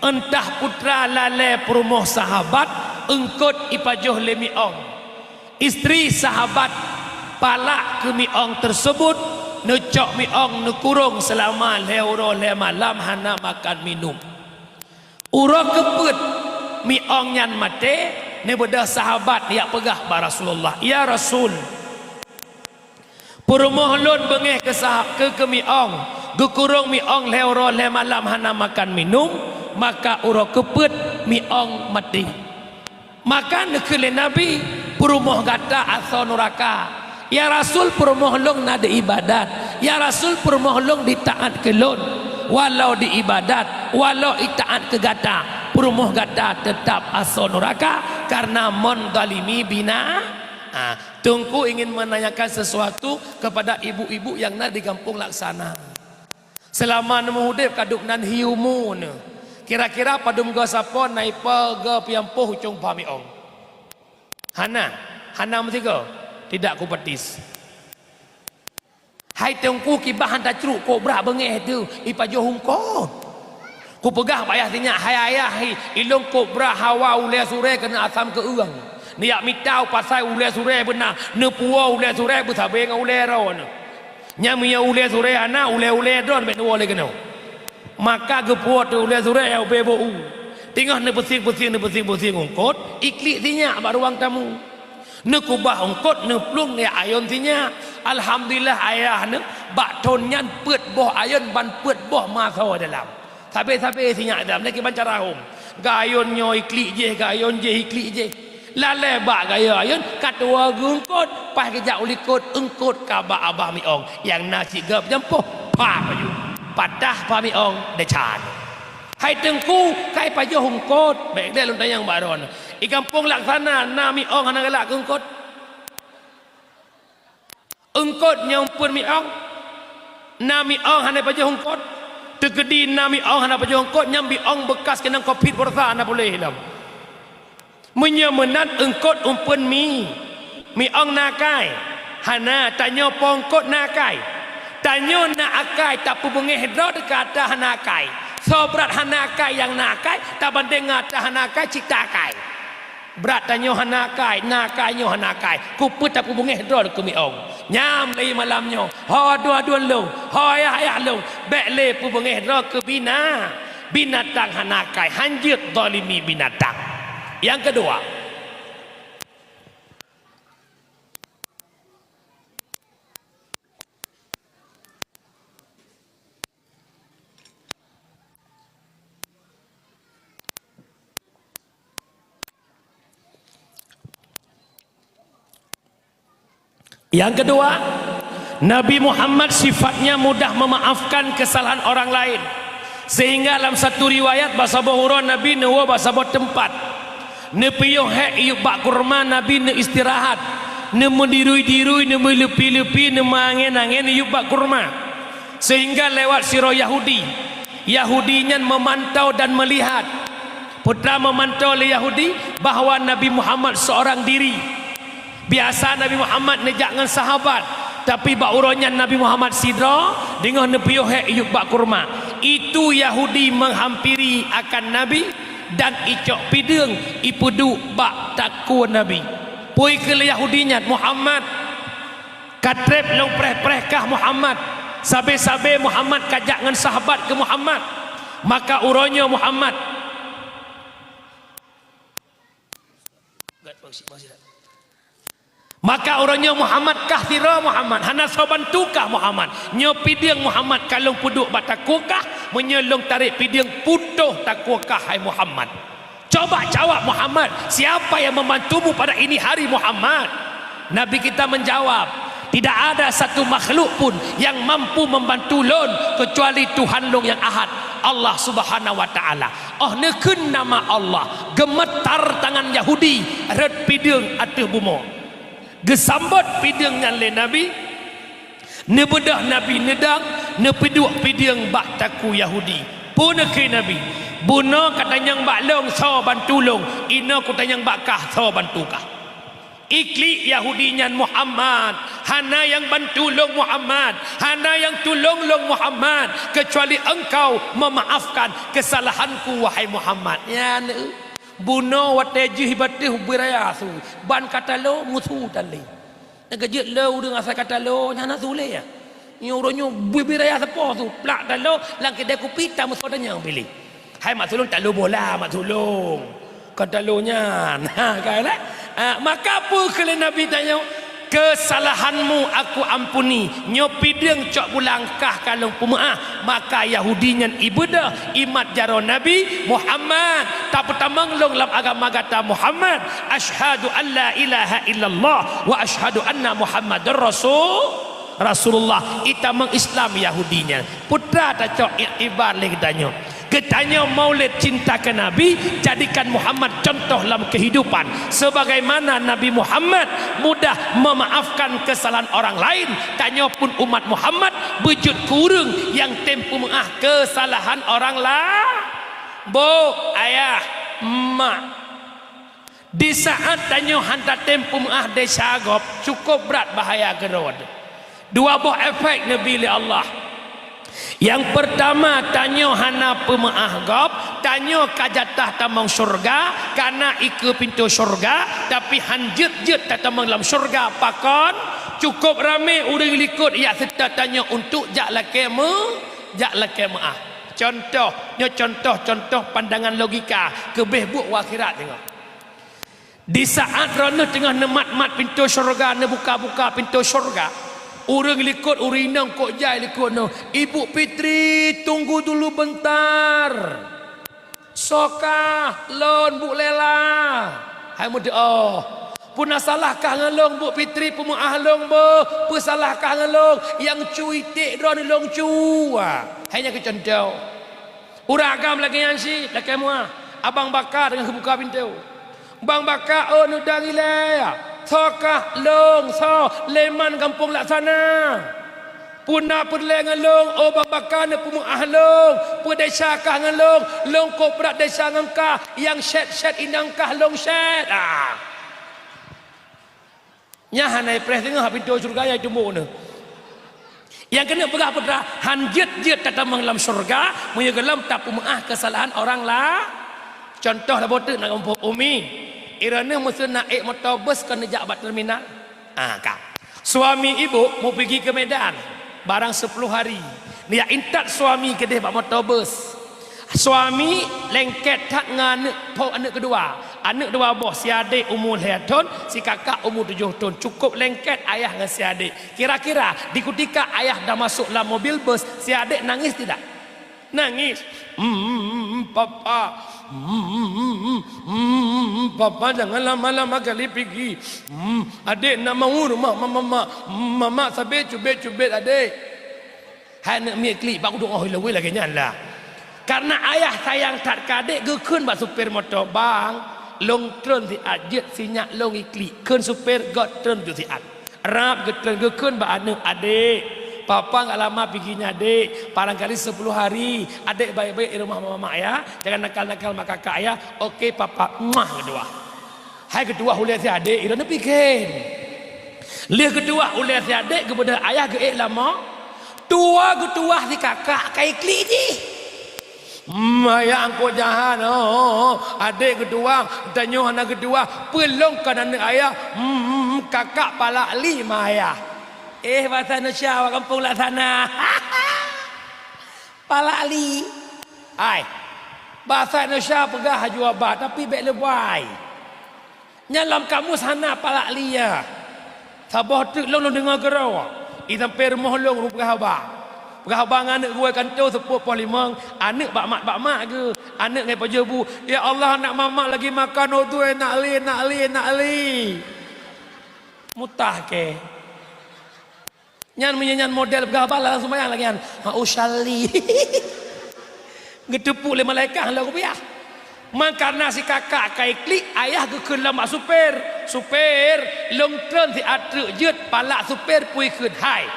Entah peue teuma lalè peurumoh sahabat, eungkôt ipajoh lé miong. Istri sahabat palak keu miong tersebut, neucok miong neukurong seulama lhèe uroe lhèe malam hana makan minum. Uroe keupeuet miong nyan maté, neubeudôh sahabat jak peugah bak Rasulullah, "Ya Rasul, peurumoh lôn beungéh keu sah-, keu, keu miong, geukurong miong lhèe uroe lhèe malam hana makan minum, maka uroe keupeuet miong maté. Maka neukheun lé Nabi, "Peurumoh gata asoe nuraka." "Ya Rasul, peurumoh lôn na di ibadat. Ya Rasul, peurumoh lôn di taat keu lôn." "Walau di ibadat, walau i taat keu gata, peurumoh gata teutap asoe nuraka, karena mon zalimi bina." Ah, Teungku ingin menanyakan sesuatu kepada ibu-ibu yang na di Gampông Laksana. Seulama neumeuudeb ka dub nan hiu mu neuh. Kira-kira padum goe sapo na ipa goe piampoh ucong pha miong? Hana, hana meusigoe. Tidak kupetis. Hai Teungku, kiban han tacruk kobra beungéh teuh ipajoh eungkôt. Kupeugah bak ayah sinyak, "Hai ayah, hi, ilôn kobra hawa ulée surée keuneuk asam keu-eueng. Neujak mita u pasai ulée surée beuna, neupuwoe ulée surée beusabe ngon ulée droeneuh. Nyan meunyoe ulée surée hana, ulée-ulée droeneuh bék neuwoe lé keunoe." Maka geupuwoe teuk ulée surée nyang ubé beu u. Teungoh neupeusieng-peusieng, neupeusieng-peusieng eungkôt, iklik sinyak bak ruang tamu. Neukubah eungkôt, neuplueng jak ayon sinyak. Alhamdulillah, ayah neuh bak thon nyan peuet boh ayon ban peuet boh masoe dalam. Sabe-sabe sinyak dalam, lagée ban cara hom. Geuayon nyoe iklik jéh, geuayon jéh iklik jéh. Lalée bak geuayon-ayon, ka tuwoe geueungkôt, paih geujak u likot, eungkôt ka bak abah miong nyang na cit goe piampoh, pha laju. Patah pha miong, desya. Hai Teungku, ka ipajoh eungkôt, bék lé lôn tanyong bak droeneuh. I Gampông Laksana na miong hana galak keu eungkôt? Eungkôt nyang peuet miong? Na miong hana pajoh eungkôt? Teukeudi na miong hana pajoh eungkôt, nyan miong beukas keunong covid, borosa hana puléh lom. Meunyoe meunan, eungkôt umpeuen mi, miong na akai? Hana, tanyoe po eungkôt na akai. Tanyoe na akai, tapeubeungéh droe teuka atra hana akai. Soe brat hana akai nyang na akai, tabandéng ngon atra hana akai, cit ta akai. Brat tanyoe hana akai, na akai nyoe hana akai. Keupeue tapeubeungéh droe keu miong? Nyam lé malam nyoe, ho aduen-aduen lôn, ho ayah-ayah lôn, bék lé peubeungéh droe keu bina-, binatang hana akai, hanjeuet zalimi binatang. Nyang keudua, Yang kedua, Nabi Muhammad sifatnya mudah memaafkan kesalahan orang lain, sehingga lam satu riwayat bak saboh uroe Nabi neuwoe bak saboh teumpat, neupiôh hék yup bak kurma, Nabi neuistirahat, neumeudirui-dirui, neumeuleupie-leupie, neumeuangén-angén yup bak kurma, sehingga lewat sidroe Yahudi. Yahudi nyan memantau dan melihat. Peue ta memantau lé Yahudi bahwa Nabi Muhammad seorang diri. Biasa Nabi Muhammad neujak ngon sahabat, tapi bak uroe nyan Nabi Muhammad sidroe, deungon neupiôh hék yup bak kurma. Itu Yahudi menghampiri akan Nabi dan icok pideueng ipeuduek bak takue Nabi. Peue kheun lé Yahudi nyan, "Muhammad, ka treb lôn preh-preh kah Muhammad, sabe-sabe Muhammad ka jak ngon sahabat keu Muhammad." Maka uroe nyoe Muhammad, maka uroe nyoe Muhammad kah sidroe Muhammad, hana soe bantu kah Muhammad. Nyoe pideueng Muhammad ka lôn peuduek bak takue kah, meunyoe lôn tarek pideueng putôh takue kah hai Muhammad. Coba jawab Muhammad, siapa yang membantumu pada ini hari Muhammad? Nabi kita menjawab, tidak ada satu makhluk pun yang mampu membantu lôn kecuali Tuhan lôn yang Ahad, Allah Subhanahu wa Taala. Oh neukheun nama Allah, geumeutar tangan Yahudi rhot pideueng ateueh bumoe. Geusambot pideueng nyan lé Nabi, neubeudôh Nabi neudong, neupeuduek pideueng bak takue Yahudi. Peue neukheun Nabi, "Bunoe ka tanyong bak lôn soe bantu lôn, inoe kutanyong bak kah soe bantu kah." Iklik Yahudi nyan, "Muhammad, hana nyang bantu lôn Muhammad, hana nyang tulông lôn Muhammad, keucuali engkau memaafkan kesalahanku wahai Muhammad." Nyan, bunoe watée jih bateh ubé raya su, ban ka talo musu tan lé. Nyang keujeuet le ureuëng asai ka talo nyan hana su lé ya. Nyoe uroe nyoe bui-bui raya seupôt su, plak talo lam keudè kupi tameusoe tanyong piléh. Hai mak sulông talo bola mak sulông. Kon talo nyan. Ha, kan, eh? Ah, maka peue kheun lé Nabi tanyoe? Keusalahanmu aku ampuni, nyoe pideueng cok bulang kah ka lôn peumeu'ah. Maka Yahudi nyan ibeudoh imat jaroe Nabi Muhammad. Tapeutamong lôn lam agama gata Muhammad. Asyhadu an la ilaha illallah wa asyhadu anna Muhammadar Rasul, Rasulullah. Itamong Islam Yahudi nyan. Peue tacok iktibar lé geutanyoe. Geutanyoe Maulid cinta keu Nabi, jadikan Muhammad contoh lam keuhidupan. Sebagaimana Nabi Muhammad mudah memaafkan kesalahan orang lain, tanyoe pun umat Muhammad beujeuet keu ureueng nyang tem peumeu'ah kesalahan orang lain. Bôh, ayah, mak, di saat tanyoe hana tem peumeu'ah desya gob, cukôp brat bahya keudroe. Dua boh efek neubi lé Allah. Nyang peurtama, tanyoe hana peumeu'ah gob, tanyoe ka jatah tamong syeuruga, kana ikeue pintoe syeuruga, tapi han jeuet-jeuet tatamong lam syeuruga. Pakon? Cukôp ramé ureueng likot jak seutôt tanyoe untuk jak lakée meu-, jak lakée meu'ah. Contoh, nyoe contoh-contoh pandangan logika, keubeh buet u akhirat teungoh. Di saat droeneuh teungoh neumat-mat pintoe syeuruga, neubuka-buka pintoe syeuruga, ureueng likot, ureueng inong kok jai likot nyoe, "Ibu Fitri, tunggu dulu bentar." "Soe kah?" "Lôn, Bu Lela." "Hai meudoa." "Peue na salah kah ngon lôn, Bu Fitri, peumeu'ah lôn bôh. Peue salah kah ngon lôn, nyang cu iték droeneuh lôn cu." Hai nyan keuh contoh. Ureueng agam lagée nyan cit, lakée meu'ah. Abang baka teungoh geubuka pintoe. "Bang baka, oh, neudang ilée." "Soe kah?" "Lôn, soe?" "Leman gampông Laksana." "Peue na peureulée ngon lôn, oh, bang baka, neupeumeu'ah lôn? Peue desya kah ngon lôn? Lôn kok brat desya ngon kah, nyang sét-sét inong kah lôn sét." Ah. Nyan hana ipreh teungoh pintoe syeuruga nyang itumbôk neuh. Nyang keuneuk peugah peue teuh, han jeuet-jeuet tatamong lam syeuruga meunyoe gohlom tapeumeu'ah keusalahan orang la-, contoh saboh teuk na gampông Umi. Droeneuh meuseu na ék moto bus kon neujak bak terminal. Ah, ka. Suami ibu mau pigi ke Medan, barang sepuluh hari. Neujak intat suami keudeh bak moto bus. Suami lengket that ngon aneuk po-, aneuk keudua. Aneuk dua boh, si adek umu lhée thon, si kakak umu tujoh thon. Cukôp lengket ayah ngon si adek. Kira-kira di kutika ayah dah masôk lam mobil bus, si adek nangis tidak? Nangis. "Hmm, papa. Hmm, papa jangan lama-lama kali pigi. Hmm, adek nak mau rumah mama, mama. Mama sabe cubet-cubet adek." Hai aneuk miet klik, bak udong oh leweh lagée nyan lah. Karena ayah sayang that keu adek, geukheun bak supir moto, "Bang, lôn treun siat jeuet sinyak lôn iklik." Kheun supir, "Göt treun ju siat." Rab geutreun, geukheun bak aneuk, "Adek, papa nggak lama pigi nyan, Dek. Barangkali sepuluh hari. Adek baik-baik di rumah mamak ya. Jangan nakal-nakal mak kakak ya." "Oke, papa." Muah, geutuwah. Hai geutuwah ulée si adek, droeneuh pike. Lheueh geutuwah ulée si adek, geubeudôh ayah geuék lam mo-, tuwoe geutuwah si kakak ka iklik jih. "Hmm, ayah angkot jahan, oh, adek geutuwah, tanyoe hana geutuwah, peulông kon aneuk ayah, hmm, kakak palak li ma ayah." Eh, basa Indonesia awak gampông Laksana. Palak li. Hai, basa Indonesia peugah haju abah, tapi bék leubai. Nyan lam kamus hana palak li nyan. Saboh teuk lôn, lôn deungoe keudroe. I sampoe rumoh lôn, lôn peugah haba. Peugah haba ngon aneuk geuwoe kantô seupôt poh limong, aneuk bak mak, bak mak geuh. Aneuk ngon pajoh bu, "Ya Allah, aneuk mamak lagi makan, oh tu, enak li, enak li, enak li." Mutah kèe. Nyan meunyoe nyan model peugah haba lam seumayang lagèe nyan, "Ha usalli." Geuteupeue lé malaikat lom rupiah. Man kareuna si kakak ka iklik, ayah geukheun lom bak supir, "Supir, lôn treun siat treuk jeuet." Palak supir peue ikheun, "Hai,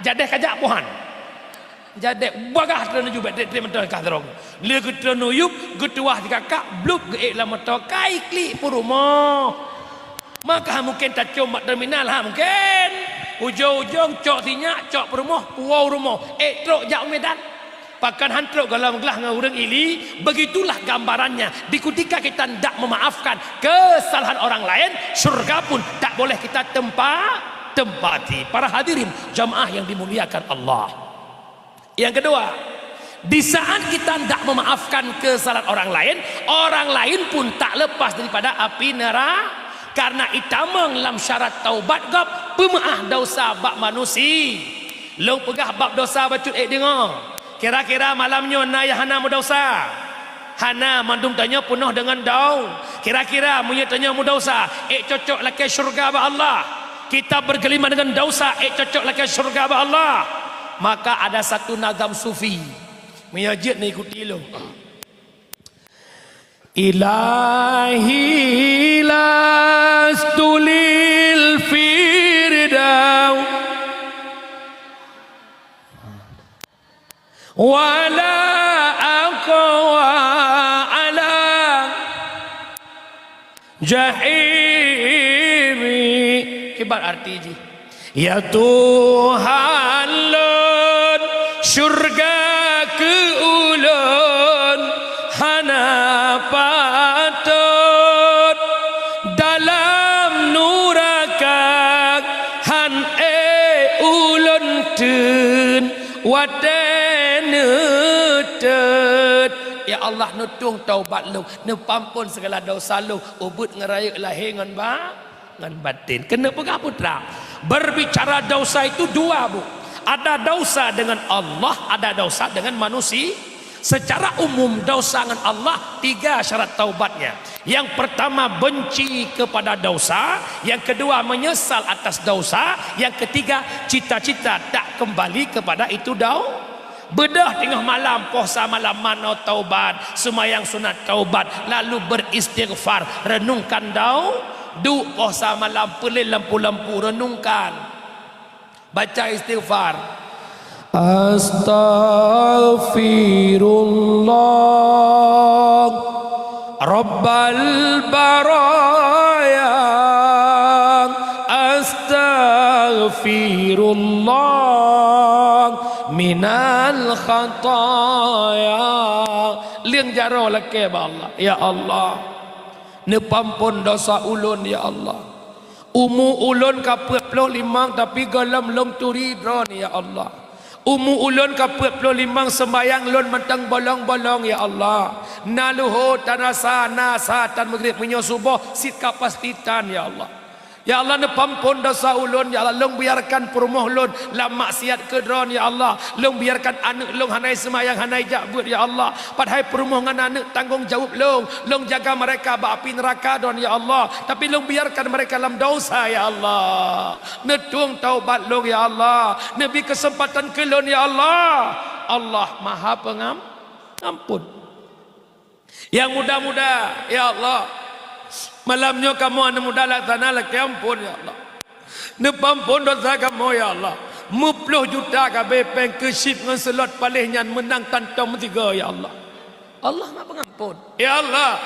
jadeh kajak boh nyan." Jadeh bagah treun u yup, trép-trép mantong kah sidroe. Lheueh geutreun u yup, geutuwah si kakak, blup geuék lam moto, ka iklik peurumoh. Maka mungken tacom bak terminal, ha, mungken. Ujong-ujong cok sinyak, cok peurumoh, puwoe u rumoh, ék trok jak u Medan. Pakon han trok gohlom glah ngon ureueng ili, begitulah gambarannya. Di kutika kita ndak memaafkan kesalahan orang lain, syurga pun tak boleh kita tempa-, tempati. Para hadirin jamaah yang dimuliakan Allah. Yang kedua, di saat kita ndak memaafkan kesalahan orang lain, orang lain pun tak lepas daripada api nera-, karena itamong lam syarat taubat gob, Peumeu'ah desya bak manusia. Lôn peugah bab desya bacut ék deungoe. Kira-kira malam nyoe na nyang hana meudesya? Hana, mandum tanyoe peunoh deungon dau. Kira-kira meunyoe tanyoe meudesya, ék cocok lakée syeuruga bak Allah? Kita bergelimang dengan dosa, ék cocok lakée syeuruga bak Allah? Maka ada satu nazam sufi. Meunyoe jeuet neuikuti lôn. Ilahi lastu lil firdaus wala aqwa ala jahimi. Kiban arti jih. Ya Tuhan lôn, syeuruga keu ulôn hana patot, dalam nuraka han ék ulôn teun watée neutot. Ya Allah, neutueng taubat lôn, neupampon sigala desya lôn, ubeuet ngon rayeuk lahé ngon ba- ngon batin. Keuneuk peugah putra, berbicara dosa itu dua, Bu. Ada dosa dengan Allah, ada dosa dengan manusia. Secara umum, dosa dengan Allah, tiga syarat taubatnya. Yang pertama, benci kepada dosa. Yang kedua, menyesal atas dosa. Yang ketiga, cita-cita tak kembali kepada itu dau-, Beudôh teungoh malam, poh sa malam manoe taubat, seumayang sunat taubat, lalu beristighfar, renungkan dau-, duek poh sa malam, peulén lampu-lampu, renungkan. Baca istighfar. Astaghfirullah. Rabbal baraya, astaghfirullah minal khataya. Leueng jaroe lakée bak Allah, "Ya Allah, neupampon dosa ulôn, ya Allah. Umu ulôn ka peuet ploh limong, tapi gohlom lôn turi Droe, ya Allah. Umu ulôn ka peuet ploh limong, seumbayang lôn mantong bolong-bolong, ya Allah. Na luho tan asa, na sa tan meugrib, meunyoe suboh cit ka pasti tan, ya Allah. Ya Allah, neupampon dosa ulôn, ya Allah. Lôn biarkan peurumoh lôn lam maksiat keu Droe, ya Allah. Lôn biarkan aneuëk lôn hana seumayang, hana jak beuet, ya Allah. Padahai peurumoh ngon aneuëk tanggong jaweueb lôn. Lôn jaga mereka bak api neuraka Droe, ya Allah. Tapi lôn biarkan mereka lam dosa, ya Allah. Neutueng taubat lôn, ya Allah. Neubi keuseumpatan keu lôn, ya Allah. Allah Maha Pengam-, Pengampun." Nyang muda-muda, ya Allah. Malam nyoe kamoe aneuk muda laksana lakée amphon, ya Allah. Neupampon dosa kamoe, ya Allah. Meuploh juta ka abée péng keu chip ngon slot, paléh nyan meunang tantong meusigoe, ya Allah. Allah Maha Pengampun. Ya Allah,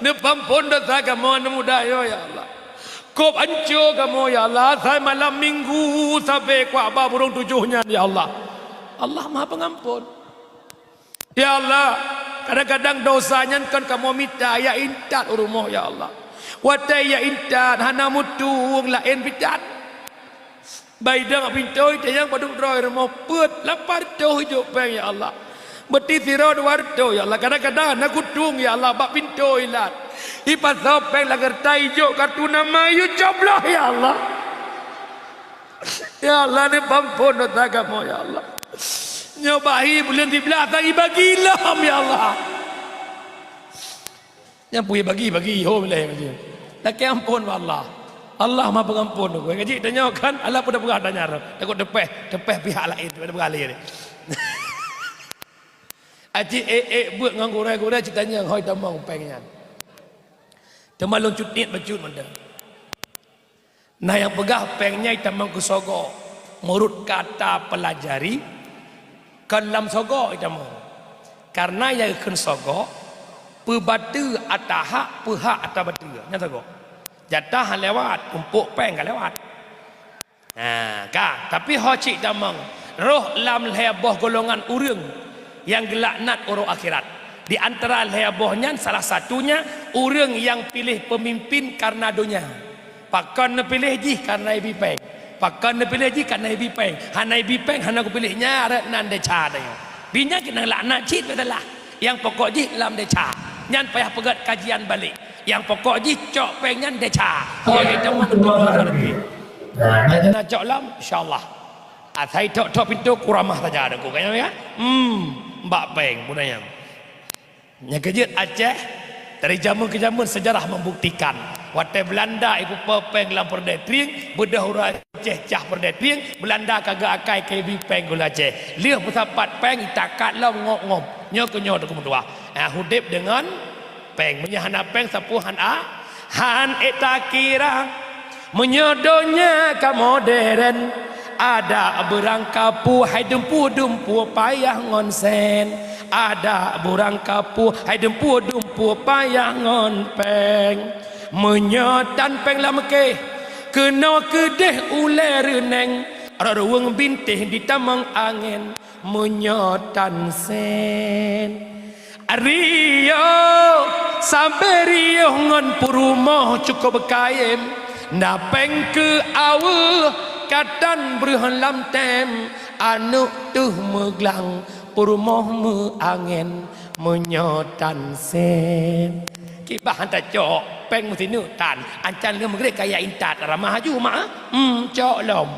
neupampon dosa kamoe aneuk muda nyoe, ya Allah. Kôb anco kamoe, ya Allah, asai malam minggu sabe kuak ba burông tujoh nyan, ya Allah. Allah Maha Pengampun. Ya Allah, kadang-kadang dosa nyan kon kamoe mita, jak intat u rumoh, ya Allah. Watée jak intat, hana meutueng laén pih tan. Ba idong bak pintoe, tanyong padub droe rumoh, peuet, lapan reutôh ijok péng, ya Allah. Beuti sidroe dua reutôh, ya Allah. Kadang-kadang hana kutueng, ya Allah, bak pintoe ilat. Ipasoe péng lam keureutah, ijok kartu nama, icobloh, ya Allah. Ya Allah, neupampon dosa kamoe, ya Allah. Nyoe bahi buleuen siblaih, asai bagi lom, ya Allah. Nyang peue bagi, bagi, ho lé macam. Lakée amphon bak Allah. Allah Maha Pengampun. Ngaji tanyoe kan, alah peue tapeugah tanyoe. Takot teupeh, teupeh pihak laén, teupeh lé. Aci ék-ék beuet ngon gurée-gurée, cit tanyong hôi tamong péng nyan. Teuma lôn cut niet bacut mantong. Nah, nyang peugah péng nyan itamong keu sogoe, meunurot ka tapelajari, kon lam sogoe itamong. Karna nyang geukheun sogoe, peue bateue ata hak, peue hak ata bateue. Nyan sogoe. Jatah lewat, tumpôk péng ka lewat. Nah, ka, tapi ho cit tamong, roh lam lhée boh golongan ureuëng nyang geulaknat uroe akhirat. Di antara lhée boh nyan, salah satunya ureuëng nyang piléh peumimpin karna donya. Pakon neupiléh jih? Karna ibi péng. Pakon neupiléh jih? Karna ibi péng. Hana ibi péng, hana kupiléh, nyan rot nan desya tanyoe. Binyan keunong laknat cit beuteulah. Nyang pokok jih lam desya. Nyan payah peugét kajian balek. Nyang pokok jih cok péng nyan desya. Oh, ya, jangan betul. Nah, na cok lom, insya Allah. Asai thok-thok pintoe kuramah saja Teungku. Kan, ya? Hmm, bak péng, bunoe nyan. Nyang keujeuet Aceh, dari jameun keu jameun sejarah membuktikan. Watée Belanda ipeupo péng lam Peureudée Trieng, beudôh ureuëng Aceh cah Peureudée Trieng, Belanda ka geuakai keu ibi péng gula Aceh. Lheueh peusapat péng itakat lom ngop-ngop. Nyoe keu nyoe Teungku meutuah. Ah, udeb deungon péng. Meunyoe hana péng, sapeue han a-, han ék takira. Meunyoe donya ka modern, adak beurangkapeue hai dumpeue-dumpeue payah ngon sen. Adak beurangkapeue hai dumpeue-dumpeue payah ngon péng. Meunyoe tan péng lam kéh, keunoe keudeh ulée reuneng, rot ruweueng bintéh ditamong angén. Meunyoe tan sen, riôh, sabe riôh ngon peurumoh cukup kayém, na péng keu aweueh, ka tan breueh lam tem, aneuk teuh meuglang, peurumoh meuangén, meunyoe tan sen. Kiban han tacok, péng meusineuk tan, ancan lheueh meugreb kaya intat, ramah aju mak, hmm, cok lom.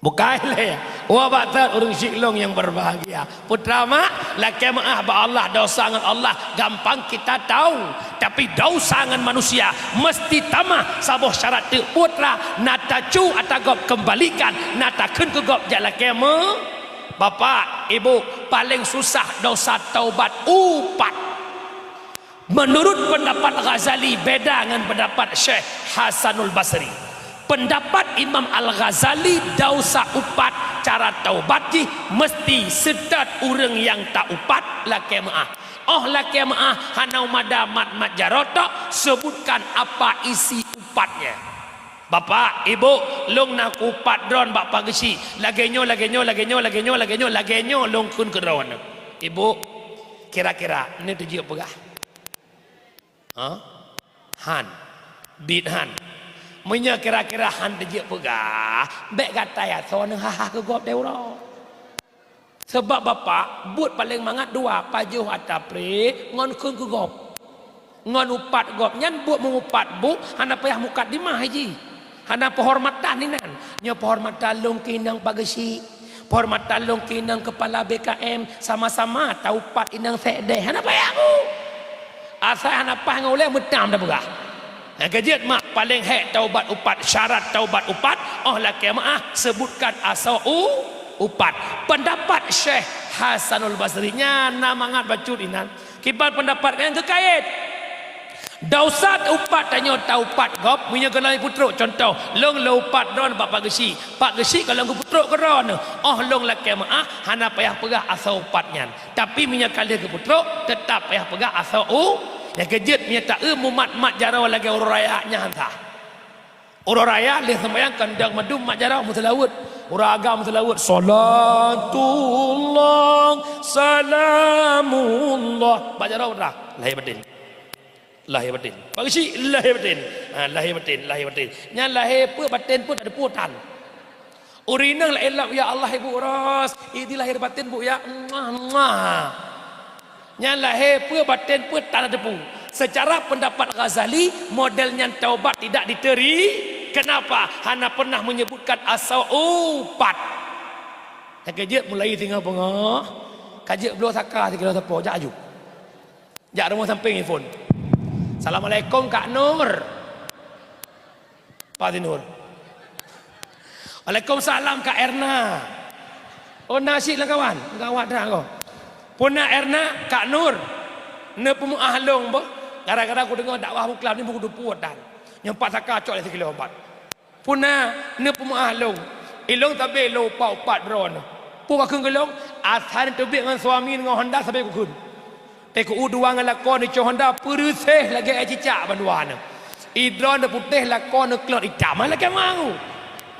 Bukai lé. Wah, bak that ureuëng syik lôn nyang berbahagia. Putra mak, lakée meuáh bak Allah, dosa ngon Allah gampang kita tahu. Tapi dosa ngon manusia mesti tamah saboh syarat teuk. Putra, na tacu ata gob kembalikan, na takheun keu gob jak lakée meu-, Bapak, Ibu, paling susah dosa taubat upat. Meunurut peundapat Ghazali beda ngon peundapat Syekh Hasanul Basri. Peundapat Imam Al-Ghazali, dausa upat cara taubat jih meusti seutôt ureuëng nyang ta-upat lakée meuáh. Óh lakée meuáh hana mada mat-mat jaroe tok, seubutkan apa isi upatnya. Bapak, Ibu, lôn na kuupat droen bak Pak Geuchik. Lagée nyoe, lagée nyoe, lagée nyoe, lagée nyoe, lagée nyoe, lagée nyoe lôn kheun keu droen. Ibu, kira-kira, neuteujeuet peugah? Hah? Han. Bit han. Meunyoe kira-kira han teujeuet peugah, bék gata ya soe neuha-ha keu gob deh uroe. Sabab Bapak, buet paleng mangat dua, pajoh ata pré ngon kheun keu gob. Ngon upat gob nyan buet meungupat buet, hana payah mukadimah jih. Hana peuhormatan inan. Nyoe peuhormatan lôn keu inong Pak Geuchik. Peuhormatan lôn keu inong kepala B K M, sama-sama taupat inong sekdeh. Hana payah bu. Asai hana paih ngon ulée meutam tapeugah. Nyang keujeuet mak paleng hék taubat upat, syarat taubat upat, óh lakée meuáh seubutkan asoe u-, upat. Peundapat Syekh Hasanul Basri nyan na mangat bacut inan. Kiban peundapat nyang geukayét. Dausa upat tanyoe taupat gob, meunyoe gohlom peutrok. Contoh, lôn lôn upat droen bak Pak Geuchik. Pak Geuchik gohlom geupeutrok keu droen, óh lôn lakée meuáh hana payah peugah asoe upat nyan. Tapi meunyoe ka lheueh geupeutrok, teutap payah peugah asoe u-, nyang keujeuet meunyoe taeu mumat-mat jaroe lagée uroe raya nyan han sah. Uroe raya lheueh seumbahyang kandang mandum mat jaroe meuseulaweuet. Uroe agam meuseulaweuet, "Salatullah, salamullah." Bak jaroe putra, lahé baten. Lahé baten. Pak Geuchik, lahé baten. Ha, lahé baten, lahé baten. Nyan lahé peue baten peue tak teupeue tan. Ureuëng inong laén lom, "Ya Allah, Ibu Ros, idi lahé baten, Bu, ya." Muah, muah. Nyan lahé peue baten peue tan teupeue. Secara pendapat Ghazali, model nyan taubat tidak diteri-, kenapa? Hana pernah menyebutkan asoe upat. Nyang keujeuet mulai singoh beungoh, ka jeuet bloe saka sikilo sapo, jak aju. Jak rumoh sampéng iphon. "Assalamualaikum, Kak Nur." Pak Sinur. "Waalaikumsalam, Kak Erna." "Oh, na cit lam kawan?" "Kawan dah ko." "Puna Erna, Kak Nur, neupeumeuáh lôn boh. Gara-gara kudeungoe dakwah buklam ni buku dupuet dan nyoe pat saka cok lé sikilo ubat." "Puna neupeumeuáh lôn?" "Ilôn sabe lôn upat-upat droeneuh." "Peue ka kheun keu lôn?" "Asai neuteubiet ngon suami ngon honda sabe kukheun. Teuh keu u dua ngon lakoe neucok honda peureuséh lagée aé cicak bandua nyoe. Idroe neuputéh lakoe neuklot itam lakée mangu."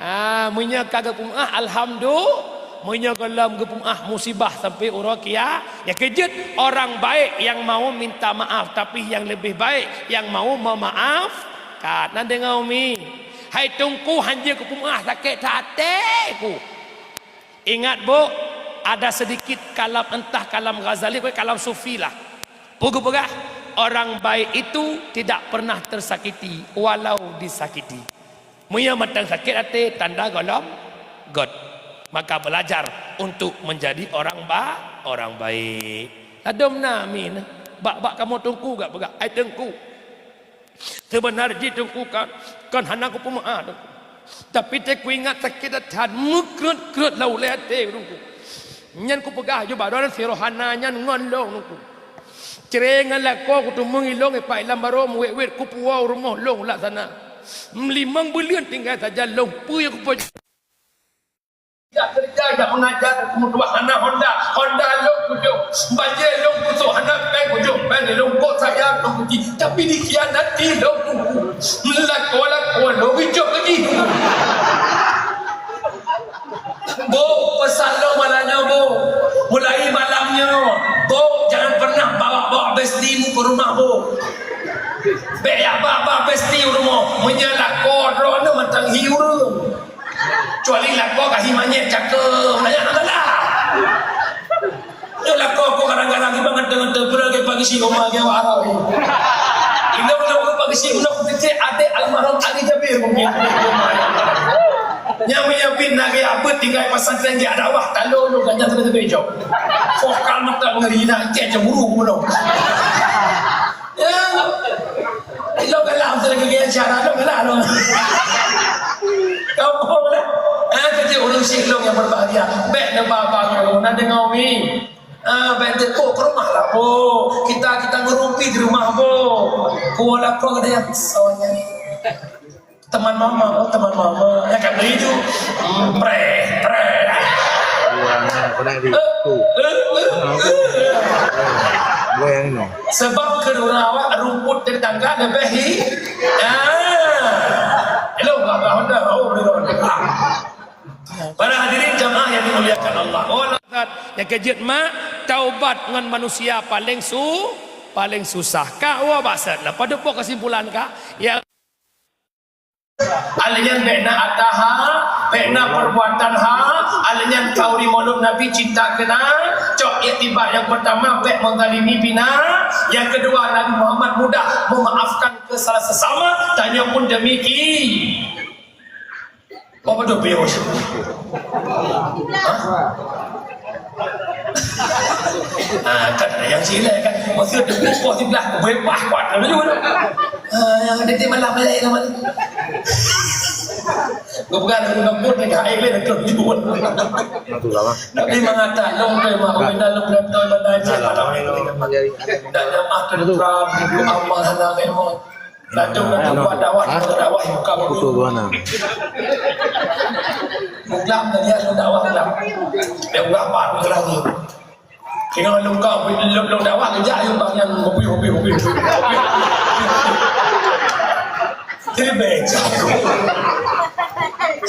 Ah, meunyoe ka geupeumeuáh, alhamdu-, meunyoe gohlom geupeumeuáh, musibah sampai uroe kia-, nyang keujeuet orang baik yang mau minta maaf, tapi yang lebih baik yang mau memaafkan. Nan deungoe umi, hai Teungku hanjeuet geupeumeuáh sakét that até ku. Ingat, Bu, ada sedikit kalam, entah kalam Ghazali, pokoknya kalam sufi lah. Peue geupeugah, orang baik itu tidak pernah tersakiti walau disakiti. Meunyoe mantong sakét até, tanda gohlom göt. Maka belajar untuk menjadi orang ba-, orang baik. Ladôm na, amin. Bak-bak kamoe teungku gak peugah, "Ai teungku, seubeuna jih teungku kan, kan hana kupeumeu'ah teungku. Tapi teuh kuingat sakét that, meukreuet-kreuet lam ulèe até teungku. Nyan kupeugah ju baroe si Rohana nyan ngon lôn teungku. Cre ngon lakoe kuteumeung ilôn ipat lam barô meuwét-wét kupuwoe u rumoh lôn laksana. Limong buleuen tinggai sajan lôn, peue nyang kupeujeuet? Jak keureuja, jak mengajar, keumutuah hana honda, honda lôn kujok, bajèe lôn kusok hana péng kujok, péng lôn kok sayang lôn kuji, tapi dikhianati lôn teungku. Lakoe-lakoe lôn icok keuji teungku." Bu, peusan lôn malam nyoe, Bu. Mulai malam nyoe, Bu, jangan pernah bawa-bawa besti mu ke rumah, Bu. Bèk jak ba-ba besti u rumoh. Meunyoe lakoe droeneuh mantong hi ureueng. Kecuali lakoe ka hi manyét cakeueng, nyan hana masalah. Nyoe lakoe kok kadang-kadang hi bangat deungon teupeureulee pagi si Oma geuh Arab. Inong-inong pagi si Inong Piti adék almarhum Ali Jabir mungkin. Nyang meunyoe bin na gaya beuet tinggai pesantren gaya dakwah, talo lo gata teuka teuka jok. Vokal mantap ngeri nak cek cemburu bunoe. Ya. Lo galak tu lagi gaya cara lo galak lo. Kampung dah. Ah, kerja urus si lo yang berbahagia. Bèk na ba-ba lo, na dengar umi. Ah, bèk teuka ke rumah lah, Bu. Kita, kita ngerumpi di rumah, Bu. Kuala kau ada yang soalnya. Teman mama, oh, teman mama. Ya kan, begitu. Hmm, pre, pre. Wah, nah, pernah di tu. Goyang ni. Sebab kedua awak rumput tetangga lebih hi-, ah. Hello, Abah Honda. Oh, betul. Para hadirin jamaah yang dimuliakan Allah. Oh, Ustaz, nyang keujeuet mak, taubat ngon manusia paléng su-, paléng susah. Ka woe bak sat lah. Padub boh kesimpulan ka? Ya. Alèh nyan bèk na ata ha, bèk na perbuatan ha, alèh nyan kauri Maulud Nabi cinta keu na, cok iktibar nyang pertama bèk menzalimi bina, nyang kedua Nabi Muhammad mudah memaafkan ke salah sesama, tanyoe pun demikian. Apa tu beo? Hah? Ah, kan ada yang silai kan. Maksud tu, poh sebelah, bebas kuat laju. Ah, yang ada di malam lain nama ni. Bukan aku nak buat ni, hai, lain aku nak buat. Tapi mengatakan, long tu, mak, benda long, long tu, benda je. Tak ada makan, tak ada makan. Dah jamaah tu, amal, hana, memang. Ladôm na buat dakwah, buat dakwah muka bumi. Betul, Tuan, ah. Muka tadi ada dakwah muka. Dia ulah apa muka lagi. Tengok lungkau, lom, lom dakwah kejak, yuk, bang, yang hobi, hobi, hobi, hobi. Jadi, becak.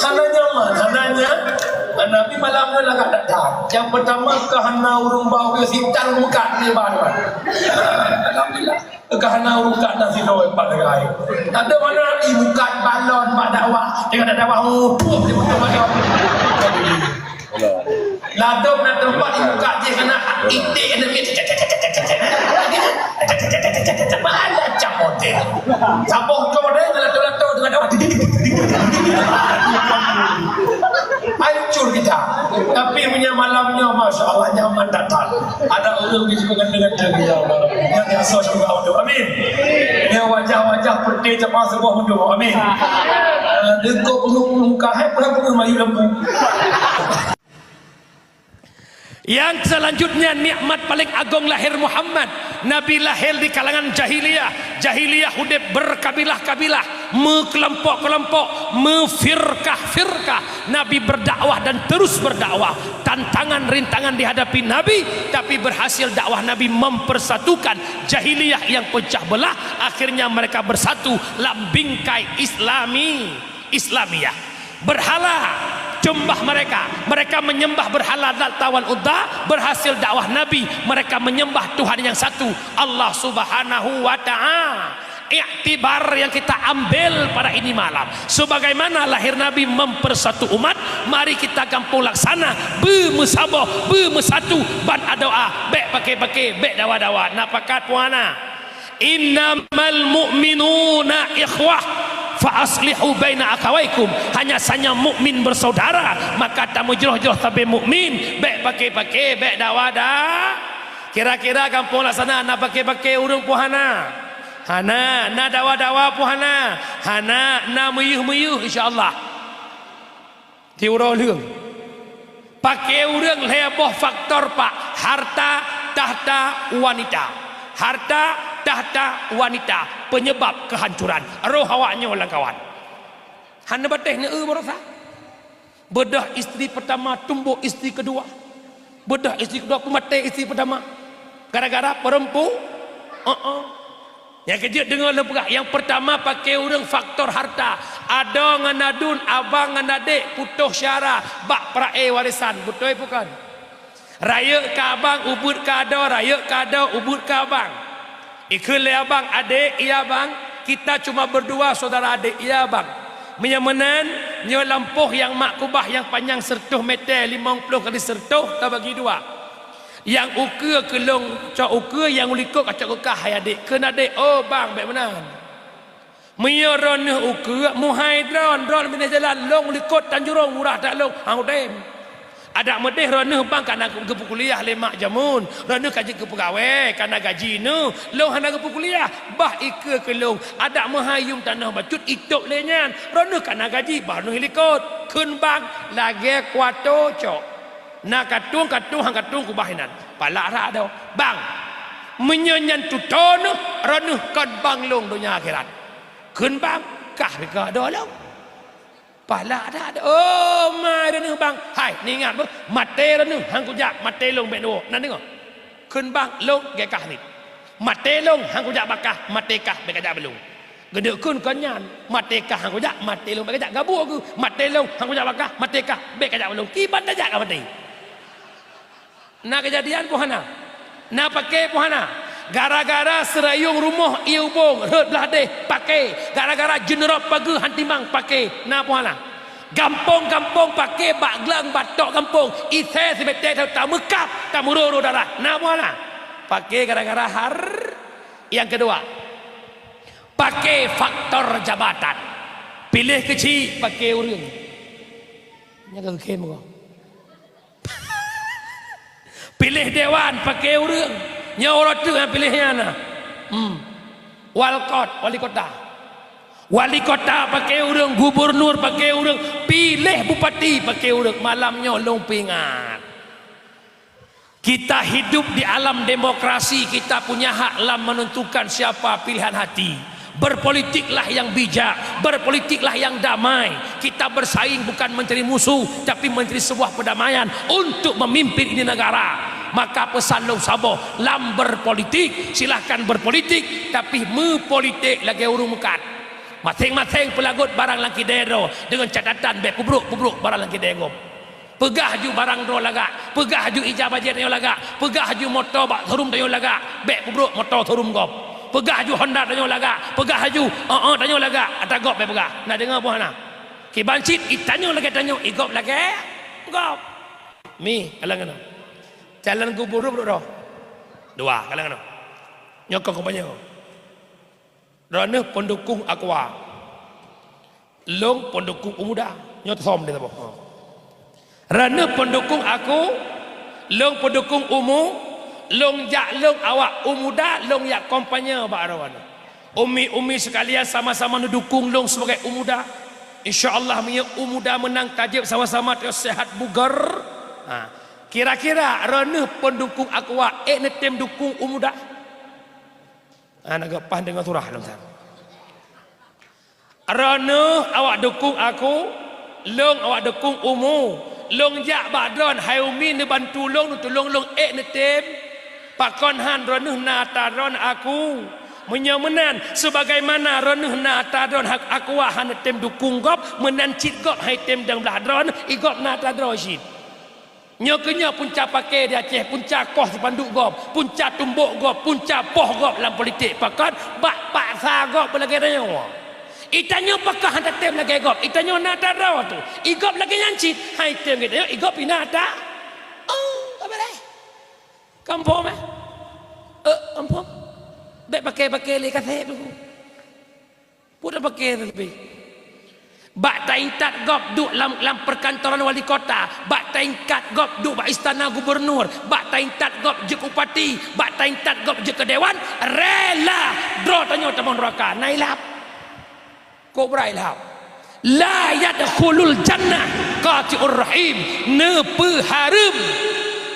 Hana nyaman, hana nya-, Nabi malam ni lagak datang. Yang pertama, ke hana urung bau, ke sitan muka ni, bang. Alhamdulillah. Ka hana ureueng ka na sidroe pat lagèe. Ada mana ibuka balon bak dakwah, dengan dakwah mutuh di mutuh balon. Ladôm na teumpat ibuka jih kena iték kena mit. Mana cap model. Saboh tu model lato-lato dengan dakwah. Hancur kita. Tapi punya malamnya, Masya Allah, nyaman datang. Ada ureueng di situ kata-kata, ya Allah. Yang biasa syurga untuk. Amin. Yang wajah-wajah putih cepat semua untuk. Amin. Eh, dengkok penuh muka, hai, pernah penuh mayu lembu. Yang selanjutnya, nikmat paling agung lahir Muhammad. Nabi lahir di kalangan jahiliyah. Jahiliyah udép berkabilah-kabilah, meukelompok-kelompok, meufirkah-firkah. Nabi berdakwah dan terus berdakwah. Tantangan, rintangan dihadapi Nabi, tapi berhasil dakwah Nabi mempersatukan jahiliyah yang pecah belah. Akhirnya mereka bersatu lam bingkai Islami, Islamiyah. Berhala, sembah mereka. Mereka menyembah berhala Lat wal Uzza, berhasil dakwah Nabi. Mereka menyembah Tuhan yang satu, Allah Subhanahu wa Ta'ala. Iktibar yang kita ambil pada ini malam, sebagaimana lahir Nabi mempersatu umat, mari kita gampông laksana, beumeusaboh, beumeusatu, ban adoa, bèk paké-paké, bèk dawa-dawa, na pakat puana. Innamal mu'minuna ikhwah, Fa aslihu baina akhawaikum, hanya saja mukmin bersaudara, maka tameujroh-jroh sabe mukmin, bèk pake-pake, bèk dawa-da. Kira-kira gampông laksana na pake-pake ureueng pun hana? Hana. Na dawa-dawa pun hana? Hana. Na meuyeuh-meuyeuh, insya Allah. Di uroe lheueng. Pake ureueng lhèe boh faktor, Pak. Harta, tahta, wanita. Harta, tahta, wanita. Penyebab kehancuran. Roh awak nyoe lam kawan. Hana batéh neu barosa. Beudôh istri pertama, tumbok istri kedua. Beudôh istri kedua, peumaté istri pertama. Gara-gara perempu-, heeh. Nyang keujeuet deungoe lôn peugah, nyang peurtama pake ureueng faktor harta. Adoe ngon aduen, abang ngon adék, putôh syara bak peuraya warisan. Beutôi bukon? Rayeuk keu abang, ubeuet keu adoe, rayeuk keu adoe, ubeuet keu abang. Ikheun lé abang, "Adék, iya bang, kita cuma berdua saudara adék, iya bang." Meunyoe meunan, nyoe lampôh nyang mak kubah nyang panyang seureutôh mètè, limong ploh kali seureutôh tabagi dua. Nyang ukeue keu lôn cok ukeue, nyang u likot kacok keu kah, hai adék. Kheun adék, "Oh bang, bèk meunan." Meunyoe droeneuh ukeue, meuhai droen, droen binéh jalan, lôn u likot tan jurông, murah that lôn, han kutem. Adak meudéh droeneuh bang ka na geupeukuliah lé mak jameun, droeneuh ka jeuet keu peugawée, ka na gaji neuh, lôn hana geupeukuliah, bah ikeue keu lôn, adak meuhai yuem tanoh bacut itôp lé nyan, droeneuh ka na gaji, bah neuh i likot. Kheun bang, lagèe kuato cok. Na katueng, katueng, han katueng kubah inan. Palak that doh. Bang, meunyoe nyan tutoe neuh, droeneuh kon bang lôn donya akhirat. Kheun bang, kah bika doh lôn. Palak that doh. Oh, ma droeneuh bang. Hai, neuingat beuh, maté droeneuh, han kujak, maté lôn bèk neuwoe. Na deungoe? Kheun bang, lôn gèt kah nit. Maté lôn, han kujak bak kah, maté kah bèk kajak bak lôn. Geudeuk kheun kon nyan, maté kah han kujak, maté lôn bèk kajak. Gabuek keuh, maté lôn han kujak bak kah, maté kah bèk kajak bak lôn. Kiban tajak ka maté. Na keujadian pun hana. Na paké pun hana. Gara-gara seurayueng rumoh ié ubông rhot blah deh paké. Gara-gara jeuneurob pageue han timang paké. Na pun hana. Gampông-gampông paké bak glang batok gampông. Isé sibeutée tameukab, tameuroro darah. Na pun hana. Paké gara-gara har-, nyang keudua, paké faktor jabatan. Piléh keuchik paké ureueng. Nyan ka geukhem ko. Piléh dewan paké ureueng. Nyoe uroe teuk nyang piléh nyan na. Hmm. Walkot, wali kota. Wali kota paké ureueng, gubernur paké ureueng, piléh bupati paké ureueng. Malam nyoe lôn peuingat. Kita hidup di alam demokrasi, kita punya hak lam menentukan siapa pilihan hati. Berpolitiklah yang bijak, berpolitiklah yang damai. Kita bersaing bukan mencari musuh, tapi mencari sebuah perdamaian untuk memimpin ini negara. Maka pesan lôn saboh, lam berpolitik, silahkan berpolitik, tapi meupolitik lagèe ureueng meukat. Maséng-maséng peulagot barang lam kidée droe, deungon catatan bèk peubrok-peubrok barang lam kidée gob. Peugah ju barang droe lagak, peugah ju ija bajée tanyoe lagak, peugah ju moto bak showroom tanyoe lagak, bèk peubrok moto showroom gob. Peugah ju Honda tanyoe lagak, peugah ju, eh, eh, tanyoe lagak, ata gob bèk peugah. Na deungoe boh na? Kiban cit, i tanyoe lagèe tanyoe, i gob lagèe gob. Mi, kalon keunoe. Calon gubernur peuduek droe? Dua, kalon keunoe. Nyoe kon kompanye. Droeneuh pendukung Aqua. Lôn pendukung U Muda. Nyoe som lé saboh. Droeneuh pendukung aku, lôn pendukung UMU, lôn jak lôn awak U Muda, lôn jak kompanye bak droeneuh. Umi-umi sekalian sama-sama neudukung lôn sebagai U Muda. Insya Allah meunyoe U Muda meunang ka jeuet sama-sama teusehat bugar. Ha. Kira-kira droeneuh pendukung Aqua ék neutem dukung U Muda? Hana geupaih deungoe surah lom san. Droeneuh awak dukung aku, lôn awak dukung UMU. Lôn jak bak droen, hai umi neubantu lôn, neutulông lôn ék neutem. Pakon han droeneuh na ata droen aku? Meunyoe meunan, sebagaimana droeneuh na ata droen hak Aqua han neutem dukung gob, meunan cit gob han item dong blah droen, i gob na ata droe cit. Nyoe keuh nyoe punca paké di Aceh, punca koh sipanduk gob, punca tumbok gob, punca poh gob lam politik. Pakon? Bak paksa gob lagèe tanyoe. I tanyoe pakon han tatem lagèe gob, i tanyoe na ata droe teuh. I gob lagèe nyan cit, han item geutanyoe, i gob i na ata. Oh, ka beureh. Kampung, eh? Eh, kampung. Bèk paké-paké lé kasép tu. Peue tapaké teuh leubeh? Bak taintat gob duek lam, lam perkantoran wali kota, bak taintat gob duek bak istana gubernur, bak taintat gob jeuet keu bupati, bak taintat gob jeuet keu dewan, rela droe tanyoe tamong nuraka, na ilap. Kobra ilap. La yadkhulul jannah qati'ur rahim, neupeuhareuem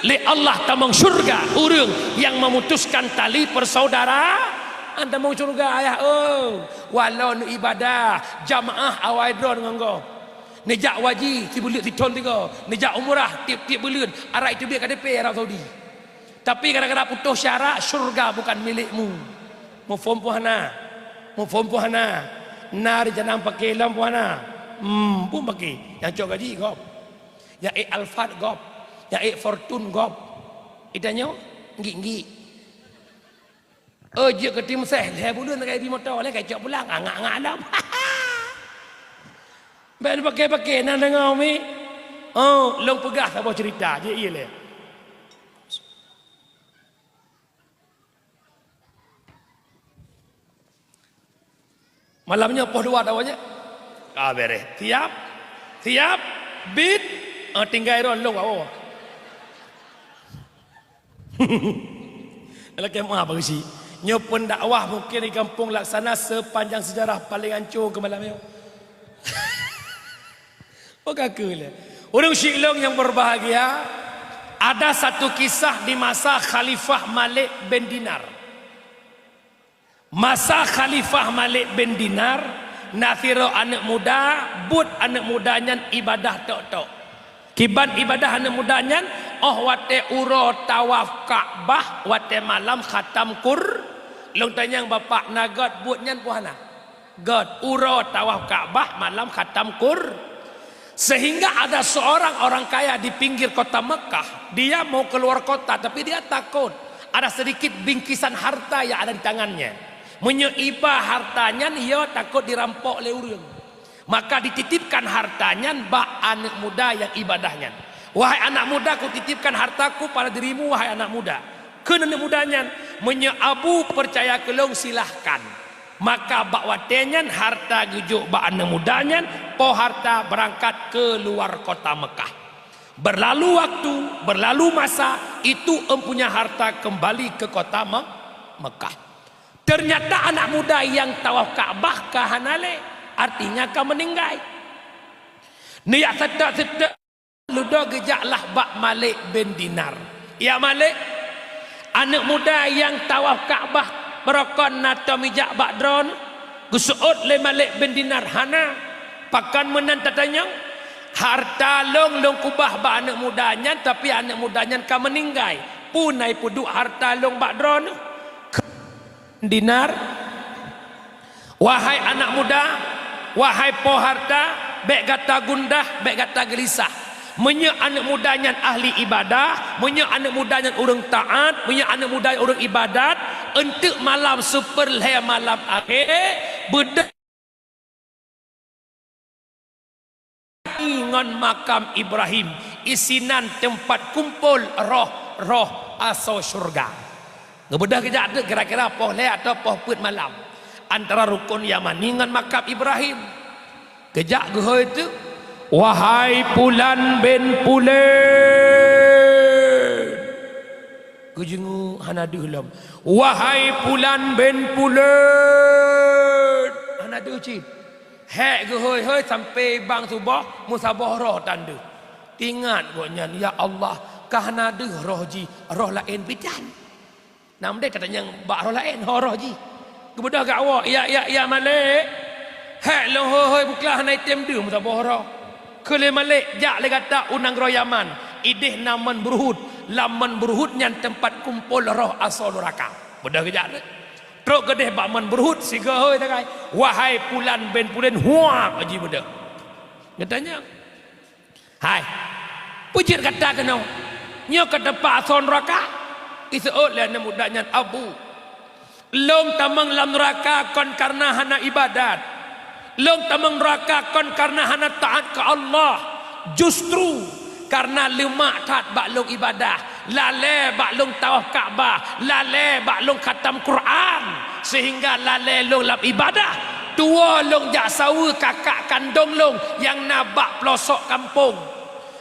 lé Allah tamong syurga ureuëng nyang memutuskan tali persaudaraan. Tamong syurga ayah, oh. Walau neuibadah jamaah awai droe ngon gob. Neujak haji sibuleuen sithon tiga, neujak umrah tiep-tiep buleuen, arai teubiet K T P Arab Saudi. Tapi gara-gara putôh syarat, syurga bukan milikmu. Muphom peue hana? Muphom peue hana? Na rencana pakai lom peue hana? Hmm, pun pakai. Nyang cok gaji gob. Nyang ék Alphard gob. Nyang ék Fortuner gob. Itanyoe nggik-nggik. Oh, jeuet keu Timseh, lhèe buleuen lagèe bi moto, lhèe kacok pulang, angak-angak lom. Bèk paké-paké na deungö mi. Oh, lôn peugah saboh cerita, jeuet ié lé. Malam nyoe poh dua tawoe jeh. Ka beres. Siap? Siap? Bit? Ah, tinggai droe lôn awak. Lakèe meu'ah bak geuchik. Nyoe peudakwah mungken di Gampông Laksana sepanjang sejarah paléng ancô keu malam nyoe. Oh, ka keu lé. Ureuëng syik lôn nyang berbahagia, ada satu kisah di masa Khalifah Malik bin Dinar. Masa Khalifah Malik bin Dinar, na sidroe aneuëk muda, buet aneuëk muda nyan ibadah tok-tok. Kiban ibadah aneuëk muda nyan, oh watèe uroe tawaf Ka'bah, watèe malam khatam Qur-, lôn tanyong bapak, na gèt buet nyan peue hana? Gèt, uroe tawaf Ka'bah malam khatam Qur-, Sehingga ada seorang orang kaya di pinggir kota Mekah, dia mau keluar kota, tapi dia takut. Ada sedikit bingkisan harta yang ada di tangannya. Meunyoe iba harta nyan, ia takut dirampok lé ureuëng. Maka dititipkan harta nyan bak aneuëk muda nyang ibadah nyan. "Wahai anak muda, kutitipkan hartaku pada dirimu, wahai anak muda." Kheun aneuëk muda nyan, "Meunyoe Abu peucaya keu lôn, silahkan." Maka bak watèe nyan harta geujok bak aneuëk muda nyan, po harta beurangkat keu luwa kota Mekah. Berlalu waktu, berlalu masa, itu empunya harta kembali ke kota Me-, Mekah. Ternyata anak muda nyang tawaf Ka'bah ka hana lé, artinya ka meuninggai. Neujak seutôt-seutôt. Ludo geujaklah bak Malik bin Dinar. "Ya Malik, aneuëk muda nyang tawaf Ka'bah beurangkat na tom ijak bak droeneuh?" Geuseuôt lé Malik bin Dinar, "Hana." "Pakon meunan tatanyong? Harta lôn, lôn keubah bak aneuëk muda nyan, tapi aneuëk muda nyan ka meuninggai. Peue na ipeuduek harta lôn bak droeneuh?" Dinar. Wahai anak muda, wahai po harta, bèk gata gundah, bèk gata geulisah. Meunyoe aneuëk muda nyan ahli ibadah, meunyoe aneuëk muda nyan ureuëng taát, meunyoe aneuëk muda nyan ureuëng ibadat, eunteuk malam seupeurlhèe malam akhé, beudôh ngon makam Ibrahim, isinan teumpat kumpol roh-roh asoe syeuruga. Geubeudôh geujak teuk kira-kira poh lhèe atawa poh peuet malam, antara Rukun Yamani ngon makam Ibrahim. Geujak geuhôi teuk, "Wahai Pulan bin Pulan!" Geujeungeuk hana deuh lom, "Wahai Pulan bin Pulan!" Hana deuh cit. Hék geuhôi-hôi sampoe bang suboh, meusaboh roh tan deuh. Ingat gobnyan, "Ya Allah, ka hana deuh roh jih, roh laén bidan." Nam deh ka tanyong bak roh laén, ho roh jih. Geubeudôh gak awak, "Ya, ya, ya Malik, hék lôn hôi-hôi bukla hana item deuh meusaboh roh." Kheun lé Malik, "Jak lé gata u nanggroe Yaman, ideh na Mon Beuruhut, lam Mon Beuruhut nyan teumpat kumpol roh asoe nuraka." Beudôh geujak teuk. Trok keudeh bak Mon Beuruhut, sigoe hôi tagai, "Wahai Pulan bin Pulan!" Huap jih beudôh. Geutanyong, "Hai, peue jeuet gata keunoe? Nyoe ka teumpat asoe nuraka?" Geuseuôt lé aneuëk muda nyan, "Abu, lôn tamong lam nuraka kon kareuna hana ibadat. Lôn tamong nuraka kon kareuna hana taát keu Allah. Justru kareuna leumak that bak lôn ibadah, lalée bak lôn tawaf Ka'bah, lalée bak lôn khatam Quran, seuhingga lalée lôn lam ibadah." Tuwoe lôn jak saweue kakak kandông lôn nyang na bak peulosok kampông.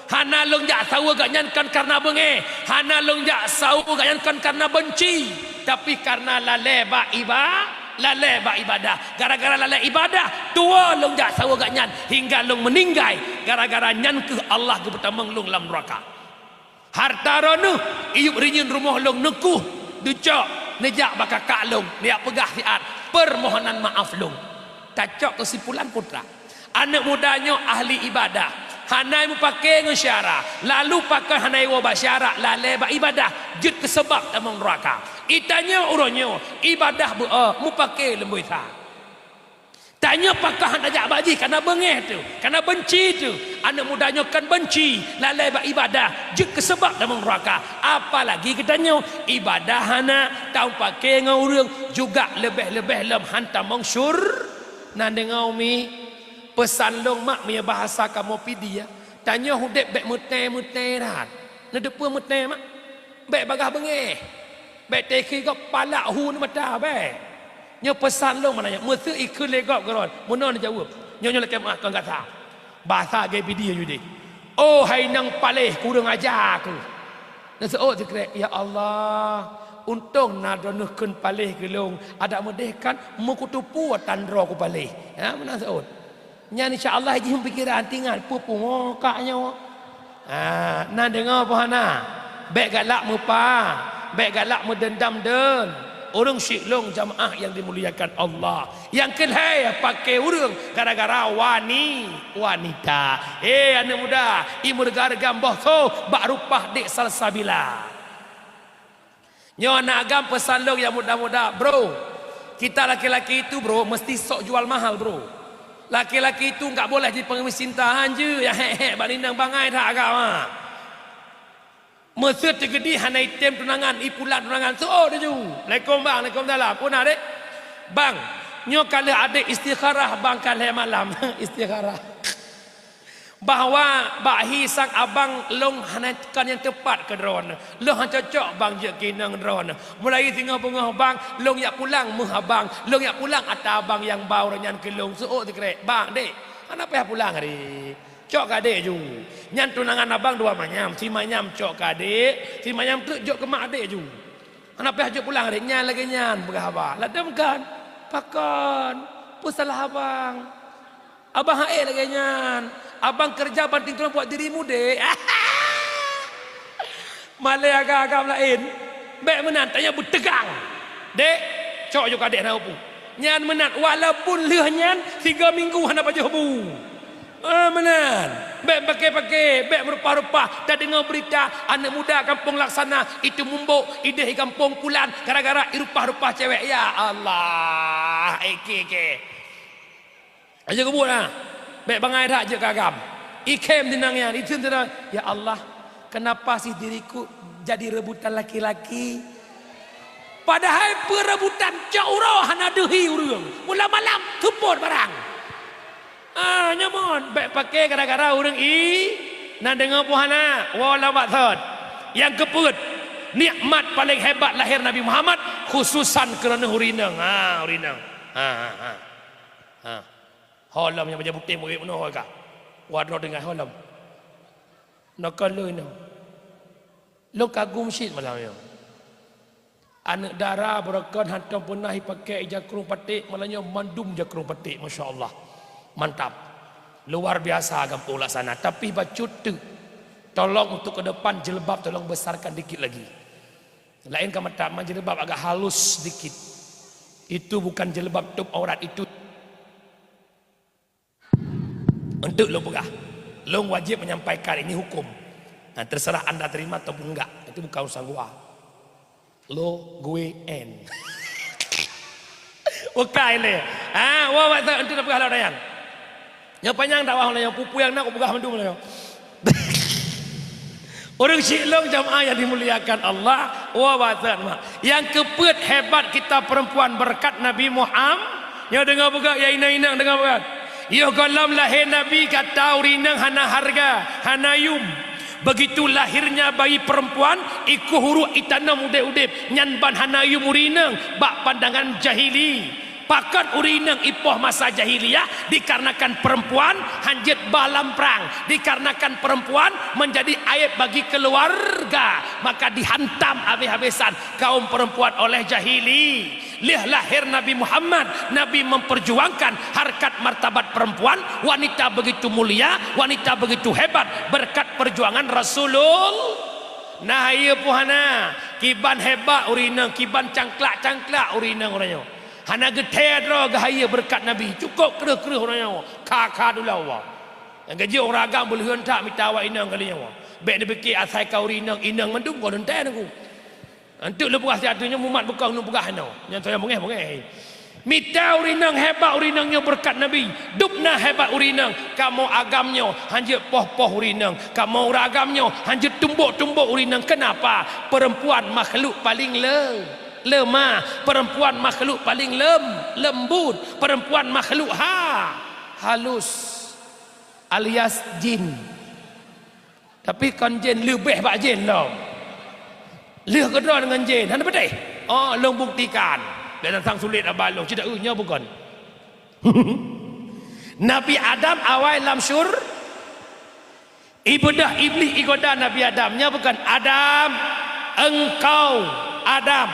Hana lôn jak saweue gobnyan kon kareuna beungéh, hana lôn jak saweue gobnyan kon kareuna beunci, tapi kareuna lalée bak iba-, lalée bak ibadah. Gara-gara lalée ibadah, tuwoe lôn jak saweue gobnyan hingga lôn meuninggai. Gara-gara nyan kheueh Allah geupeutamong lôn lam nuraka. Hareuta droeneueh, iyup rinyueng rumoh lôn neukoh, neucok, neujak bak kakak lôn, neujak peugah siat peumohonan maaf lôn. Tacok keusimpulan putra. Aneuëk muda nyoe ahli ibadah, hana meupaké ngon syara, lalu pakon hana iwoe bak syara, lalée bak ibadah, jeuet keu seubab tamong nuraka. Itanyoe uroe nyoe ibadah beu-o, meupaké leumboi sa. Tanyoe pakon hana jak bak jih, kareuna beungéh teuh, kareuna beunci teuh. Aneuëk muda nyoe kon beunci, lalée bak ibadah, jeuet keu seubab tamong nuraka. Apalagi geutanyoe, ibadah hana tameupaké ngon ureuëng, juga leubeh-leubeh lom han tamong syur-, na deungoe umi, peusan lôn mak, meunyoe bahasa kamoe Pidie, tanyoe udeb bék meutée-meutée that. Neuteupeue meutée mak? Bék bagaih beungéh. Bék teukeue gob palak hu neumata bék. Nyoe peusan lôn meunan nyoe, meuseu ikheun lé gob keudroe, meunan neujaweueb. Nyoe, nyoe lakée meuáh kon gata. Basa gée Pidie judeh. Oh hai inong paléh, kureueng aja kheueh. Neuseuôt sikrek, "Ya Allah, untông na droeneueh kheun paléh keu lôn, adak meudeh kan meukuteupue tan droe kupaléh." Ha, meunan seuôt. Nyan insya Allah jih pikiran, tinggai peue pungo kak nyoe. Ha, na deungoe peue hana? Bék galak meupa, bék galak meudeundam deun. Ureuëng syiek lôn jamaah nyang dimuliakan Allah. Nyang keuhai paké ureuëng gara-gara wani-, wanita. Hé aneuëk muda, imeureuga-reuga boh soe bak rupa dek salsabila. Nyoe na agam peusan lôn nyang muda-muda, bro. Kita laki-laki itu, bro, mesti sok jual mahal, bro. Laki-laki itu enggak boleh jadi pengemis cinta, hanjeuet nyang hék-hék bak inong bangai that agam, ha. Meuseu teukeudi hana item tunangan, ipulang tunangan, seuôt laju. Assalamualaikum bang, waalaikumsalam. Peue na dek? Bang, nyoe ka lheueh adek istikharah bang ka lhée malam. Istikharah. Bahwa bak hi sang abang lôn hana kon nyang teupat keu droeneuh. Lôn hana cocok bang jeuet keu inong droeneuh. Mulai singoh beungoh bang, lôn jak pulang meuh abang. Lôn jak pulang ata abang nyang ba uroe nyan keu lôn. Seuôt sikrek, "Bang, dek, hana payah pulang hari. Cok keu adek ju. Nyan tunangan abang dua manyam, si manyam cok keu adek, si manyam treuk jok keu mak adek ju." Hana payah jok pulang, nyan lagée nyan peugah abang. Ladom kan? Pakon? Peue salah abang? Abang han ék lagée nyan. Abang keureuja banting tulang buat dirimu, dek. Malée agam-agam laén. Bék meunan, tanyoe beuteugang. Dek, cok jok keu adek na upu. Nyan meunan, walaupun lheueh nyan tiga minggu hana pajoh bu. Ah, meunan. Bék paké-paké, bék meurupah-rupah. Tadeungoe beurita, aneuëk muda gampông Laksana, itu mumbok, ideh gampông Pulan, gara-gara irupah-rupah cewek. Ya Allah, eke-ke. Aja keubuet na. Bék bangai that jeuet keu agam. Ikhém dinang nyan, itheun sidroe, "Ya Allah, kenapa sih diriku jadi rebutan laki-laki?" Padahai peurebutan cok uroe hana deuhi ureuëng. Mula malam seupôt barang. Ah, nyoe mon, bék paké gara-gara ureuëng i, na deungoe peue hana, woe lam baksot. Nyang keupeuet, nikmat paléng hebat lahé Nabi Muhammad, khususan keunoe ureuëng inong. Ha, ureuëng inong. Ha, ha, ha. Ha. Ho lom nyang bajée putéh murit meunoe ka. Wa droe tinggai ho lom. Nokon lôn inong. Lôn kagum cit malam nyoe. Aneuëk dara beureukan hantom peunah ipaké ija krueng paték, malam nyoe mandum ija krueng paték, masya Allah. Mantap. Luar biasa gampông Laksana, tapi bacut teuk. Tolong untuk ke depan jilbab tolong besarkan dikit lagi. Laén ka mantap, ma jilbab agak halus sedikit. Itu bukan jilbab tutup aurat, itu Untuk lôn peugah, lôn wajéb menyampaikan ini hukum. Nah, terserah anda terima ataupun enggak, itu bukan urusan gua. Lo gue en. Bukai lé. Ha, wa wa untuk dah peugah lôn nyan. Nyang panyang dakwah lôn nyoe, pupu nyang na kupeugah mandum lôn nyoe. Ureuëng syiek lôn jamaah yang dimuliakan Allah, wa batat ma. Nyang keupeuet hebat kita perempuan berkat Nabi Muhammad. Nyoe deungoe beugöt ya inong-inong deungoe beugöt. Yoh gohlom lahé Nabi gata ureuëng inong hana hareuga, hana yum. Begitu lahirnya bayi perempuan, ikoh uruek itanom udeb-udeb, nyan ban hana yum ureuëng inong bak pandangan jahili. Pakon ureueng inong ipoh masa jahiliyah? Dikarenakan perempuan hanjeuet ba lam prang, dikarenakan perempuan menjadi aib bagi keluarga, maka dihantam habis-habisan kaum perempuan oleh jahili. Lheueh lahir Nabi Muhammad, Nabi memperjuangkan harkat martabat perempuan, wanita begitu mulia, wanita begitu hebat berkat perjuangan Rasulul. Nah, iya puhana, kiban hebat ureueng inong, kiban cangklak-cangklak ureueng inong uroe nyoe. Hana geuthée droe geuhayeu beureukat Nabi, cukôp kreueh-kreueh uroe nyoe, kha-kha dula Allah. Nyang geujok ureueng agam beuleuheuen that mita awak inong kali nyoe. Bék neupike asai ka ureueng inong, inong mandum goh leuntée nunggu. Antuk leubuah siat nyoe mumat bukong nyoe peugah inoe. Nyang toh nyang beungéh-beungéh. Mita ureueng inong hebat ureueng inong nyoe beureukat Nabi. Dubna hebat ureueng inong, kamoe agam nyoe hanjeuet poh-poh ureueng inong. Kamoe ureueng agam nyoe hanjeuet tumbok-tumbok ureueng inong. Kenapa? Perempuan makhluk paling le-, lemah. Perempuan makhluk paling lem-, lembut. Perempuan makhluk ha-, halus alias jin. Tapi kon jén, leubeh bak jén lom. Lheueh keudroe deungon jén, hana peudeh. Oh, lôn buktikan. Bék sang sulet aba lôn, cit, eu, nyoe bukon. Nabi Adam awai lam syur-, ibeudôh Iblih igoda Nabi Adam. Nyoe bukon, "Adam, engkau Adam."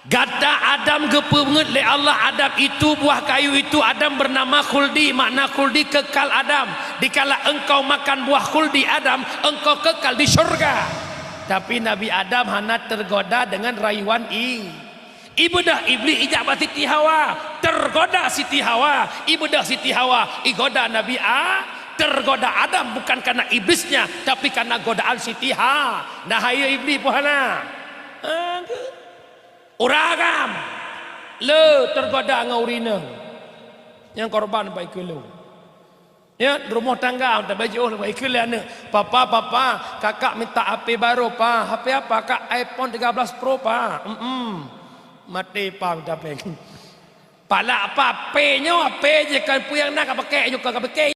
Gata Adam geupeungeut lé Allah, Adam itu buah kayu itu, Adam bernama Khuldi, makna Khuldi kekal Adam. Dikala engkau makan buah Khuldi Adam, engkau kekal di syurga. Tapi Nabi Adam hana tergoda dengan rayuan i-, ibeudôh Iblih ijak bak Siti Hawa, tergoda Siti Hawa, ibeudôh Siti Hawa, igoda Nabi A-, tergoda Adam bukan karena iblisnya, tapi karena godaan Siti Ha-, nah, hai Iblih puhana. Ha, ke? Ureueng agam le tergoda ngon ureueng inong. Nyang korban bak ikeu lôn. Ya, rumoh tangga, tabé jiôh bak ikeu lé aneuk. "Papa, papa, kakak minta H P baru, pa." "H P apa, kak?" "iPhone tiga belas Pro, pa." "Mm-mm." Maté pa minta péng. Pala apa P nyoe, P je kan peue nyang na ka pakai, nyoe ka pakai.